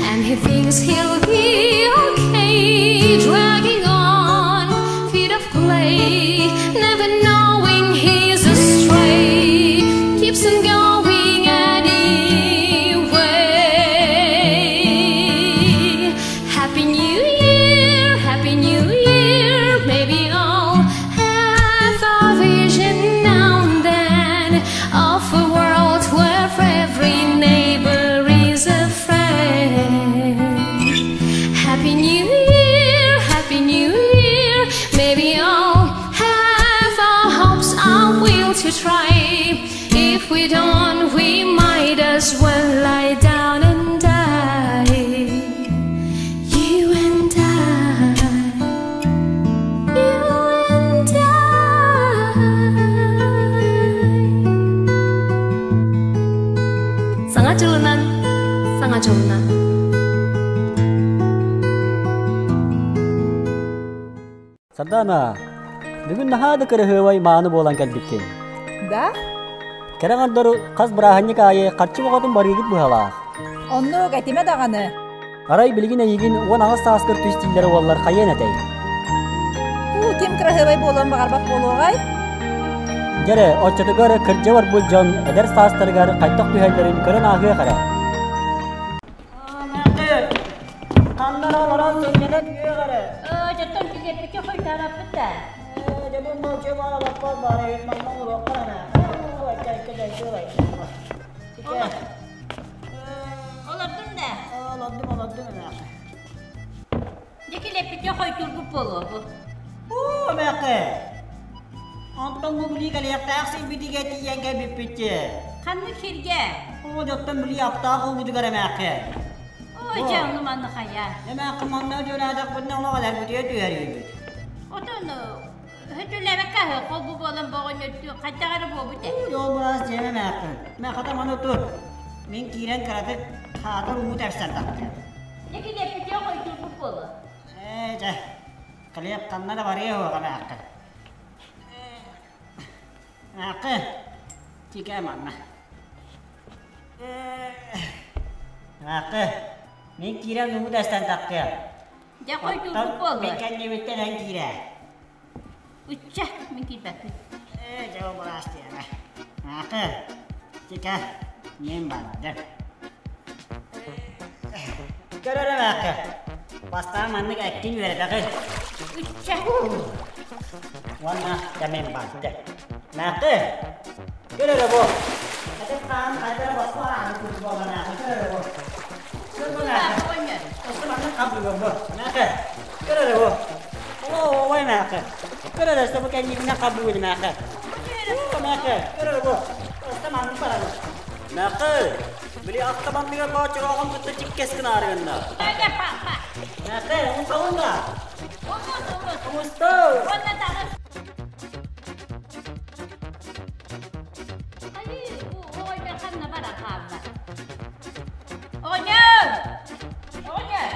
and he thinks he'll be okay, dragging on feet of clay, never knowing he's astray. Keeps on going anyway. Happy New Year, Happy New Year. Maybe I'll have a vision now and then of a world where every neighbor is a friend. Happy New Year, Happy New Year. Maybe I'll have our hopes, our will to try. If we don't, we might as well lie down and die. You and I. You and I. Саҥа дьылынан, саҥа дьолунан. Сардана, бүгүн наһаа да кырыһыабай мааны буолан кэлбиккин. Да? Кэрэ аҥардары хас бырааһынньык аайы харчы боҕотун барыыгыт быһалаах. Оннук этимэ даҕаны. Арай билигин эйигин 18 сааскар түстүүллэрэ уоллар хайыан этэй? Уу, ким кыраһыабай буолуон баҕарбат буолуоҕай? Дьэрэ, оччотугар кырдьа барбыт дьон эдэр саастарыгар хайдах түһэллэрин көрөн ааһыах эрэ. Ханнара олорон сынньанан үөх эрэ. Дьоттон килиэппиккэ хойутаабаппыт да. Дьэ бу мылдьы баалаппат баарайын манна оҥоруохха Олордум да. Олордум, олордум эмээхэ. Дьэ килиэппиккэ хойтуурбут буолуо бу. Уу, эмээхэ. Онтон бу били кэлиэхтээх сирбитигэр тиийэн кэлбиппит дии. Ханнык сиргэ? Оо, дьоттон били аптаах уубутугар эмээххин. Ой, дьэ, ону манна хайа. Эмээххин манна дьүөлээтэхпитинэ олох эдэрбитигэр түһэриибит. Отон өтүлээбэккэ аһы холбу буолан боҕонньоттуу хайдах эрэ буолбут ээ. Ол быраас дьиэм эмээххин. Мэ хата маны тур. Мин киирэн кыратык хаатар уу тэпсэн тахтым. Дьэ килиэппитигэр хойдуурбут буолуо. Ээ, дьэ, килиэп ханна да барыа суоҕа эмээххин. Аакы, тикэ манна. Аакы, мин киирэн уу дэстэн тахтыам. Дьэ хойдуурбут буолла. Мин кэннибиттэн эн киирээ. Ычча, мин киирбэппин. Ээ, дьэ ол быраас диэмэ. Аакы, тикэ, мин бардым. Көрөр эмээххэ. Бастаан маннык эккин үөрэтэҕин. Ычча. Уонна дэмин барды. Мэххи. Көр эрэ бу. Этим хаан хайдара босхо ааны курдук буолла мэххи. Көр эрэ бу. Көр бу мэххи. Осы маннык хабыгын бу. Мэххи. Көр эрэ бу. Оо, ой мэххи. Көр эрэ, бу кэннибинэ хабыгын мэххи. Мэххи. Көр эрэ бу. Осы маннык барабын. Мэххи. Били автоматтыгар боочороҕун кытта чиккэс гынаары гынна. Мэхэ, умсаҕын да? Умусту! Оҕонньор! Оҕонньор!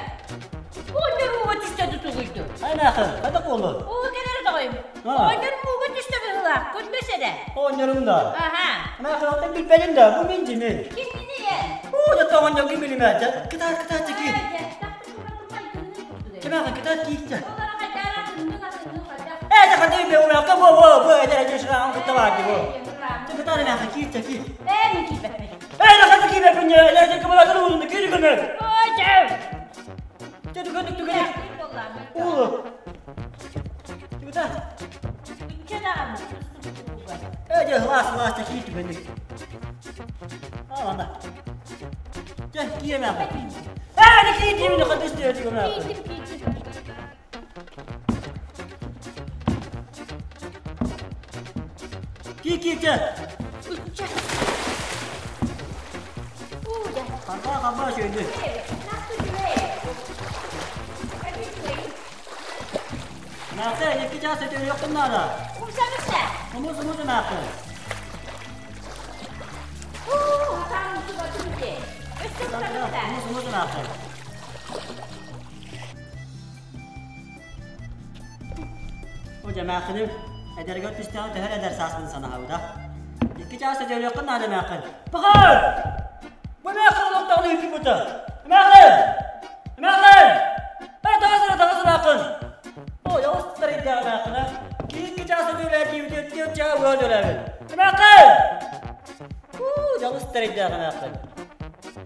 Оҕонньор ууга түстэ тутугуйду. Ай мэхэ, хата буолу? Ууга кэлэр доҕойум. Оҕонньор ууга түстэ быһыылаах, көрбөс эрэ. Оҕонньорум да? Аха. Мэхэ, оттон билбэтим да, бу мин дьимин. Кимнини ээ? Оо, да оҕонньоргун билимэ. Кытаат, кытаат, чеки. Кимээхэ, кытаат кииртэ. Ээ, да хата бе умяка бо бо бо эдэр эдэр шырааҕын кытта баар бо. Кытаат эмээхэ кииртэ киир. Ээ, мин киирбэппин. Ээ, да хата киирбэппин ээ, эдэр эдэр кымалатын уурунна киир көмөр. Ой, дьэ. Дьэ, түгэнник түгэнник. Уулу. Кытаат. Үччэ даҕаны. Ээ, дьэ, лаас лаас киир түгэнник. Аана. Дьэ, киир эмээхэ. Ээ, да киир диэмин хата истиэ түгэмээхэ. Киир киир дьэ. Үччэ. Ханна ханна сүйдү. Наахта, екі час өтөрүөххүн наада. Умсабыта. Умус умус наахта. Умус умус наахта. О жамаахыным, эдэргэр түстэҕи төһөр эдэр сааспын санаһабыта. Икки чаас өтөрүөххүн наада мэххин. Пахар! Бу мэххин олохтоҕун үккү бута. Мэххин! Мэххин! Э, таҕыс таҕыс мэххин! Ой, оҕустар иддэҕэ мэххин, Киикки чаас өтүүлээкиибит өттү чаа быа төлөөбүт. Мэххин! Уу, дьалыстар иддэҕэ мэххин.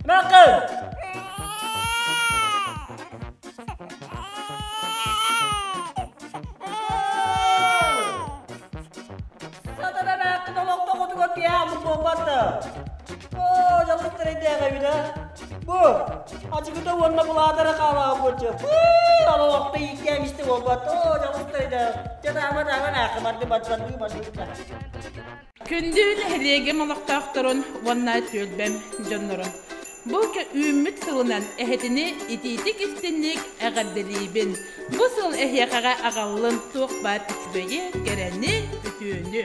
Мэххин! Сатана мэххин олохтоҕутугар киһи буолбатта. Оо, дьалыстар иддэҕэ эбит Бу, ачыгыта уонна булаатара хаалаҕа буолчу. Олохто ииккээн исти буолбат. Оо, дьалыстар идэ. Чэ, таама таама наахы барды барды барды барды. Күндү нэһилиэгим олохтоохторун уонна түөлбэм дьоннорун. Бу үүммүт сылынан эһэтини итиитик истинник эҕэрдэлиибин. Бу сыл эһиэхэҕэ аҕаллын туох баар үчүгэйи, кэрэни, үтүөнү.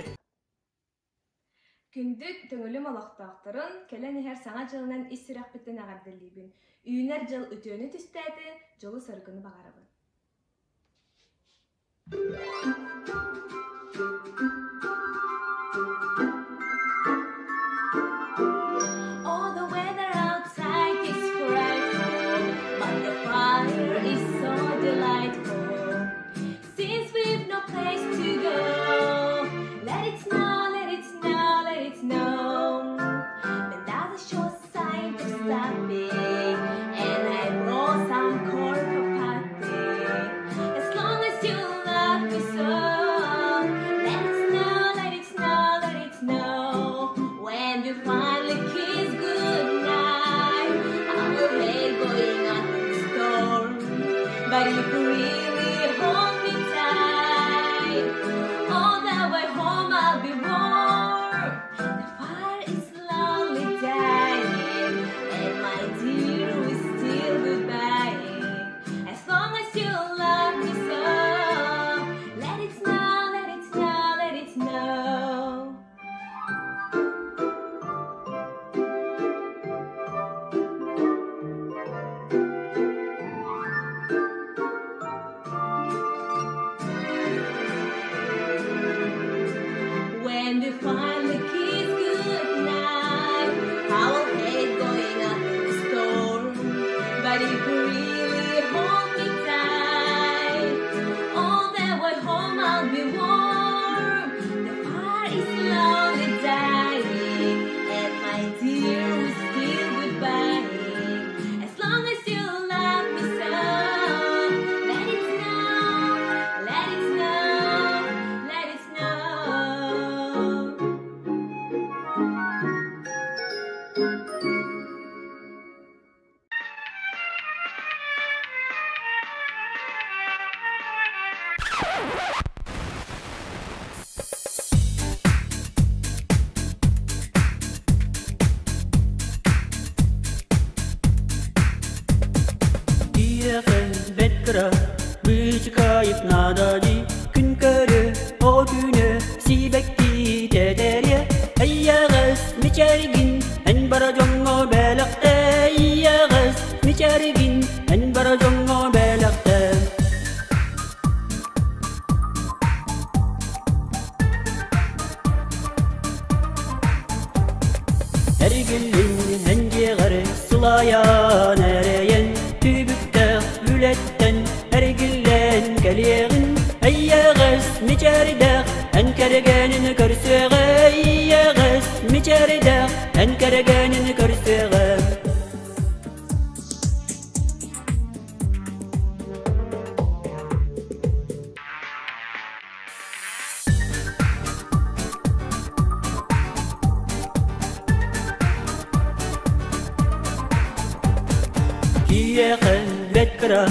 Күндү Төҥүлүм олохтоохторун, кэлэн иһэр Саҥа дьылынан ис сүрэхпиттэн эҕэрдэлиибин. Үүнэр дьыл үтүөнү түстээтин, дьолу-соргуну баҕарабын. Oh, the weather outside is frightful, but the fire is so delightful. Since we've no place to go, let it snow, let it snow, let it snow. But that's a sure sign of stopping, and I brought some corn for popping. As long as you love me so, way home I'll be warm. The fire is slowly dying, and my dear, we're still goodbye. As long as you love me so, let it snow, let it snow, let it snow. When we finally kiss goodnight, I will hate going out in the storm. But if you really hold me tight, all the way home I'll be warm. The fire is slowly dying, and my dear, we're still goodbye. As long as you love me so, let it snow, let it snow, let it snow. Киэхэ бэт кыра, быычыкайык наада дии, күн көрө, о күнө, сибэкки тэтэриэ, эйэҕэс мичээргин, эн бара дьоҥҥо бэлэхтэ, эйэҕэс мичээргин, эн бара дьоҥҥо бэлэхтэ. Эргиллин эн дьиэҕэр сылайан эрэйэн, түбүктээх үлэттэн эргиллэн кэлиэҕин, эйэҕэс мичээрдээх эн кэргэнин көрсүөҕэ, эйэҕэс мичээрдээх эн кэргэнин көрсүөҕэ. Киэхэ бэт кыра,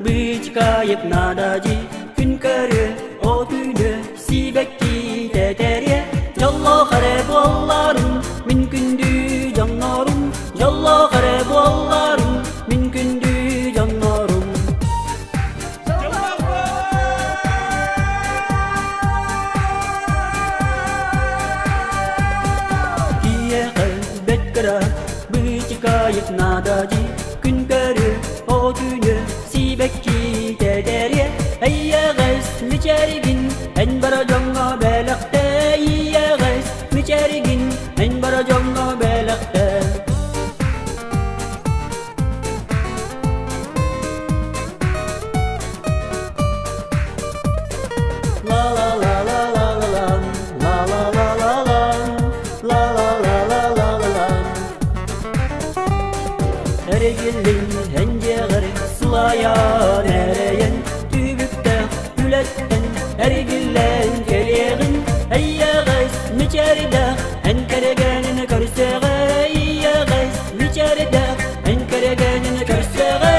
быычыкайык наада дии, күн көрүө, о түүнү, сибэкки тэтэриэ, дьоллоох эрэ буолларым, мин күндү дьоннорум, дьоллоох эрэ буолларым, мин күндү дьоннорум. Киэхэ бэт кыра, быычыкайык наада дии, күн көрүө, о түүнү, сибэкки тэтэриэ, эйэҕэс мичээргин, эн бара дьоҥҥо бэлэхтэ, эйэҕэс мичээргин, эн бара дьоҥҥо бэлэхтэ. La la la la la la la, la la la la la, la la la la la la la. Эргиллин эн дьиэҕэр сылайан эрэйэн, түбүктээх үлэттэн эргиллэн кэлиэҕин, эйэҕэс мичээрдээх эн кэргэнин көрсүөҕэ, эйэҕэс мичээрдээх эн кэргэнин көрсүөҕэ.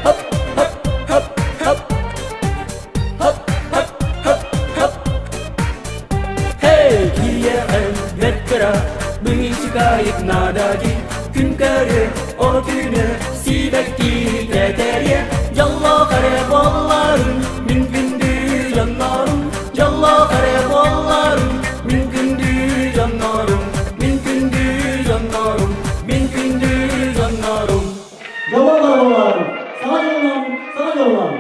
Хоп, хоп, хоп, хоп. Хоп, хоп, хоп, хоп. Hey, киэхэ бэт кыра, быычыкайык наада дии, күн көрүө, о түүнү, сибэкки тэтэриэ, дьоллоох эрэ буолларым, мин күндү дьоннорум, дьоллоох эрэ буолларым, мин күндү дьоннорум, мин күндү дьоннорум, мин күндү дьоннорум. Дьоллоох буолларым, саҥа дьоллон, саҥа дьоллон.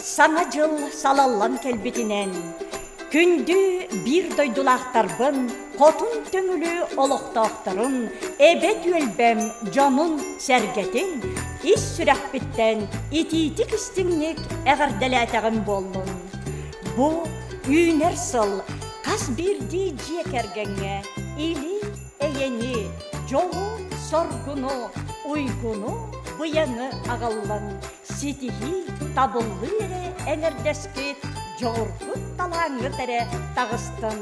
Саҥа дьыл салаллан кэлбитинэн, күндү биир дойдулаахтарбын, хотун Төҥүлү олохтоохторун, эбэ түөлбэм дьонун-сэргэтин ис сүрэхпиттэн итиитик-истиҥник эҕэрдэлээтэҕим буоллун. Бу үүнэр сыл хас биирдии дьиэ кэргэҥҥэ или-эйэни, дьолу-соргуну, уйгуну-быйаҥы аҕаллын, ситиһии, табыллыы эрэ эҥэрдэспит дьоҕургут талааҥҥыт эрэ таҕыстын,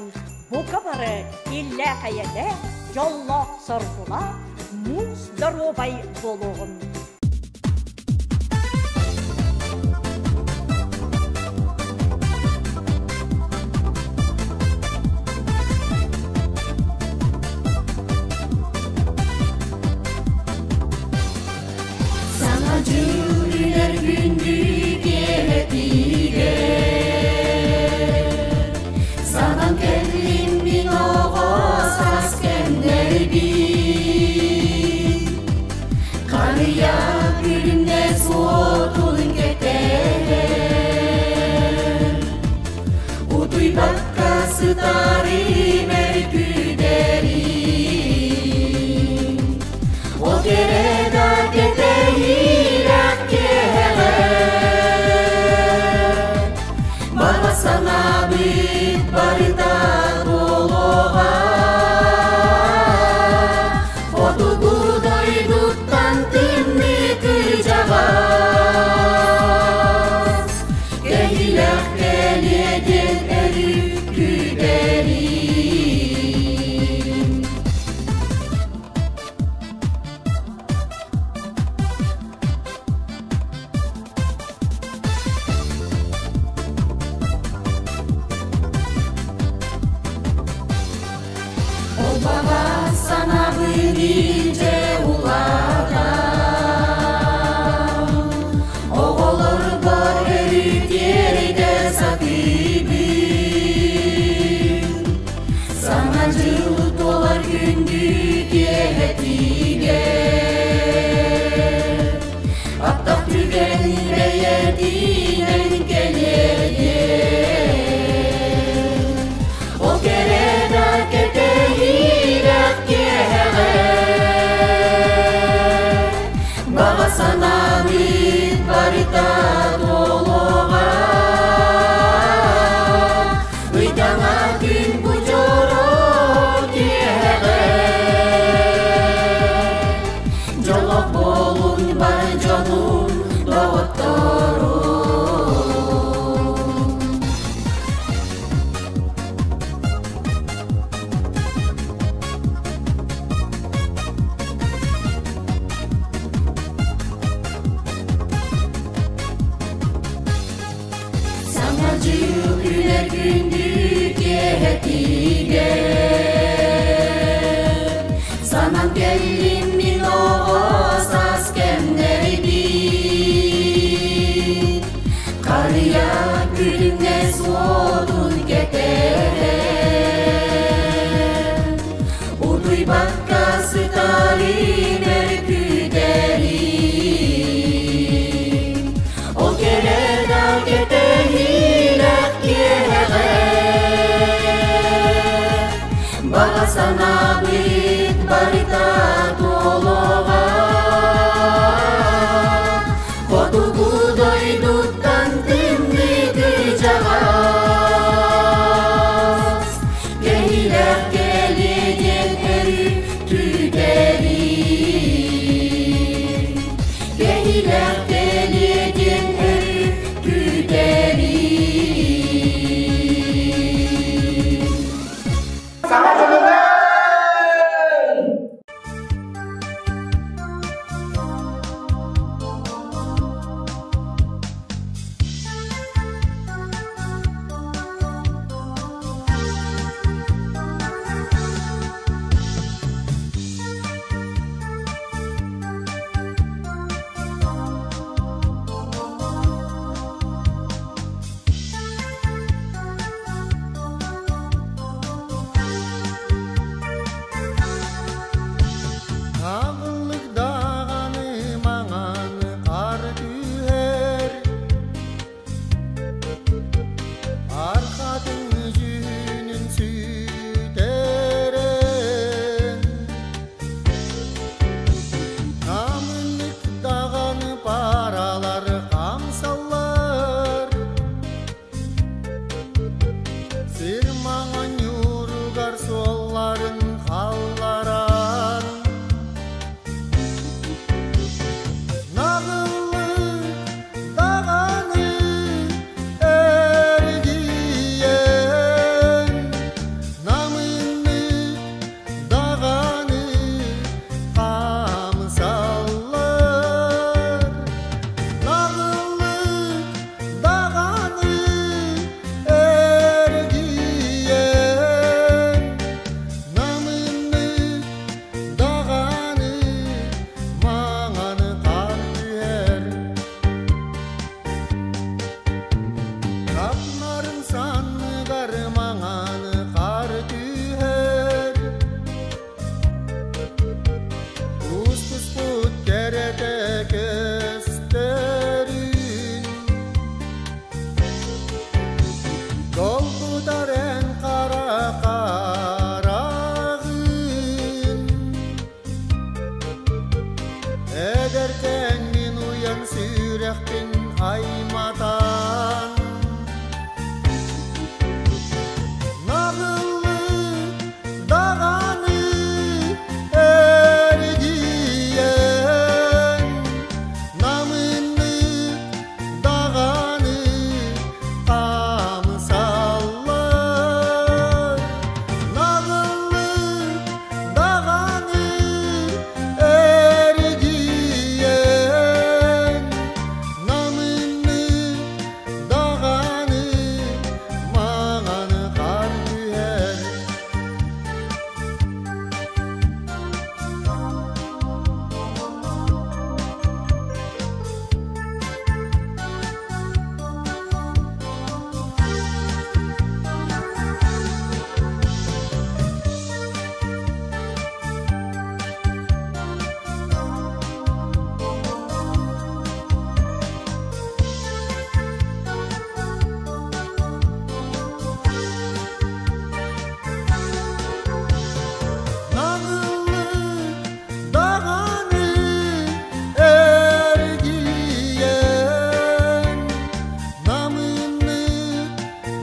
бука бары иллээх-эйэлээх, дьоллоох-соргулаах, муус доруобай буолуоҕун. Саҥа дьыл үүнэр күндү киэһэтигэр Санан кэллим мин оҕо саас кэмнэрбин Харыйа күлүмнэс уотун кэтэһэн Утуйбакка сытарым эр күүтэрим Ол кэрэ да кэтэһиилээх киэһэҕэ Баҕа санаабыт барыта туолуоҕа Хотугу дойдуттан тымныы кырдьаҕас Кэһиилээх кэлиэ диэн өрүү күүтэрим. Ол баҕа санаабын илдьэ улаатан, оҕолорбор өрүү тиэрдэ сатыыбын. Саҥа дьыл туолар күндү киэһэтигэр Аттах түгэн бэйэтинэн кэлиэ Ол кэрэ да кэтэһиилээх киэһэҕэ Баҕа санаабыт барыта туолуоҕа Ыйдаҥа күн бу дьоро киэһэҕэ Дьоллоох буолун бар дьонум, доҕотторум. Саҥа дьыл күнэр күндү киэһэтигэр Санан кэллим мин оҕо саас кэмнэрбин Харыйа күлүмнэс уотун кэтэһэн Утуйбакка сытарым өр күүтэрим Ол кэрэ да кэтэһиилээх киэһэҕэ Баҕа санаабыт барыта туолуоҕа Хотугу дойдуттан тымныы кырдьаҕас Кэһиилээх кэлиэ диэн өрүү күүтэрим. Напнарын санныгар маҥан хаар түһэр Устуспут кэрэтэ көстөрүн Долгутар эн хара хараҕын Эдэркээн мин уйан сүрэхпин айматан Наҕыллы даҕаны эргийэн Намыннык даҕаны хамсаллар Наҕыллы даҕаны эргийэн Намыннык даҕаны маҥан хаар түһэр. Наҕыллы даҕаны эргийэн Намыннык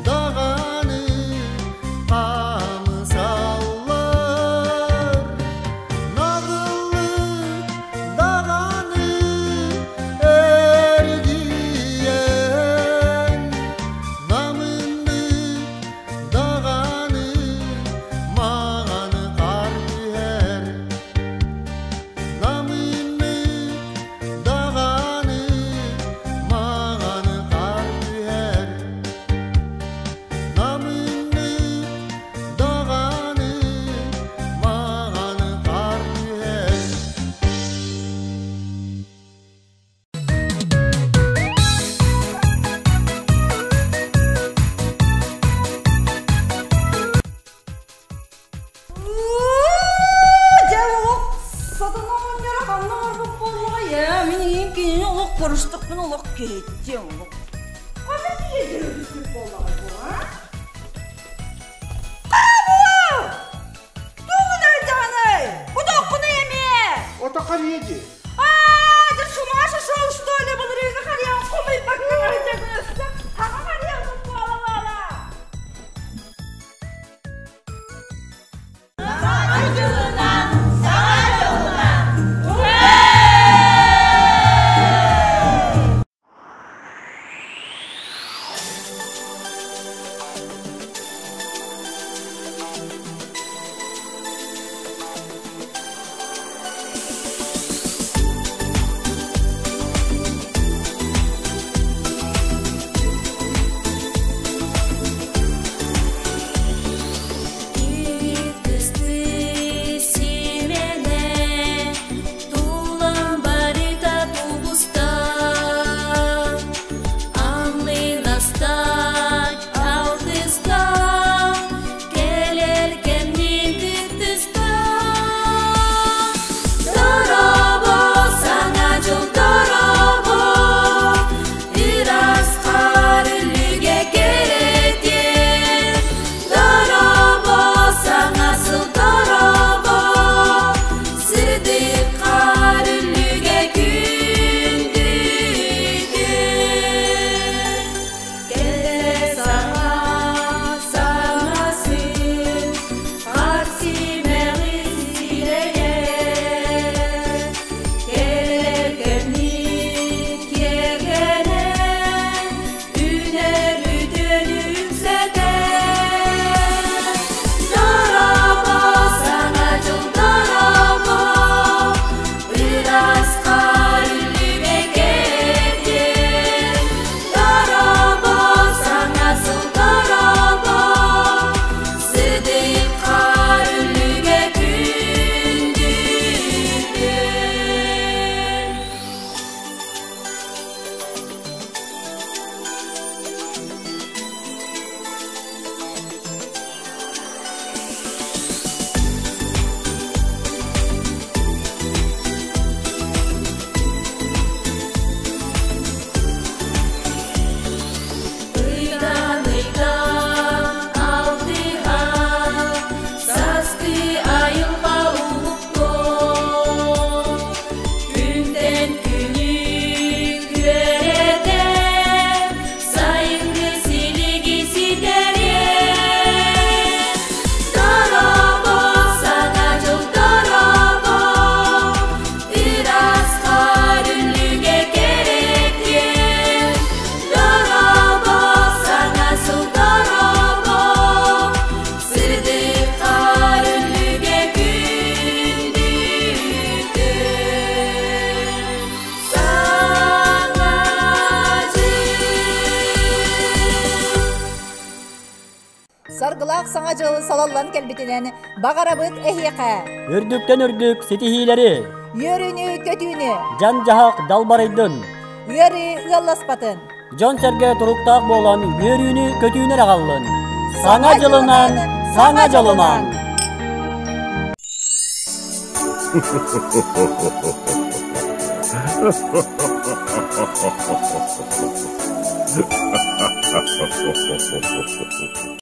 даҕаны хамсаллар Наҕыллы даҕаны эргийэн Намыннык даҕаны маҥан хаар түһэр Намыннык даҕаны маҥан хаар түһэр Намыннык даҕаны маҥан хаар түһэр. Дьэ олох сатана оҕонньоро ханна оҥорбут буоллаҕай ээ мин иин кинини олох көрүстэхпинэ олох киһиттиэм олох ханна тиийэ дьөрү буоллаҕай бу а Тугунай даҕанай бу тоққунай эмиэ Ото харыйа дии. Аа, ты с ума сошел, что ли? Былырыыҥҥы харыйаҕын хомуйбакка сылдьабын өссө хаҕа харыйаҕын буола-буола. Саҥа дьылынан, саҥа дьылынан! Соргулаах Саҥа дьыл салаллан кэлбитинэн баҕарабыт эһиэхэ! Үрдүктэн үрдүк ситиһиилэри! Үөрүүнү, көтүүнү! Дьан-дьаһах далбарыйдын! Ыарыы ыалласпатын! Дьон-сэргэ туруктаах буолан үөрүүнү көтүүнү эрэ аҕаллын! Саҥа дьылынан, саҥа дьолунан! Ha ha ha ha ha.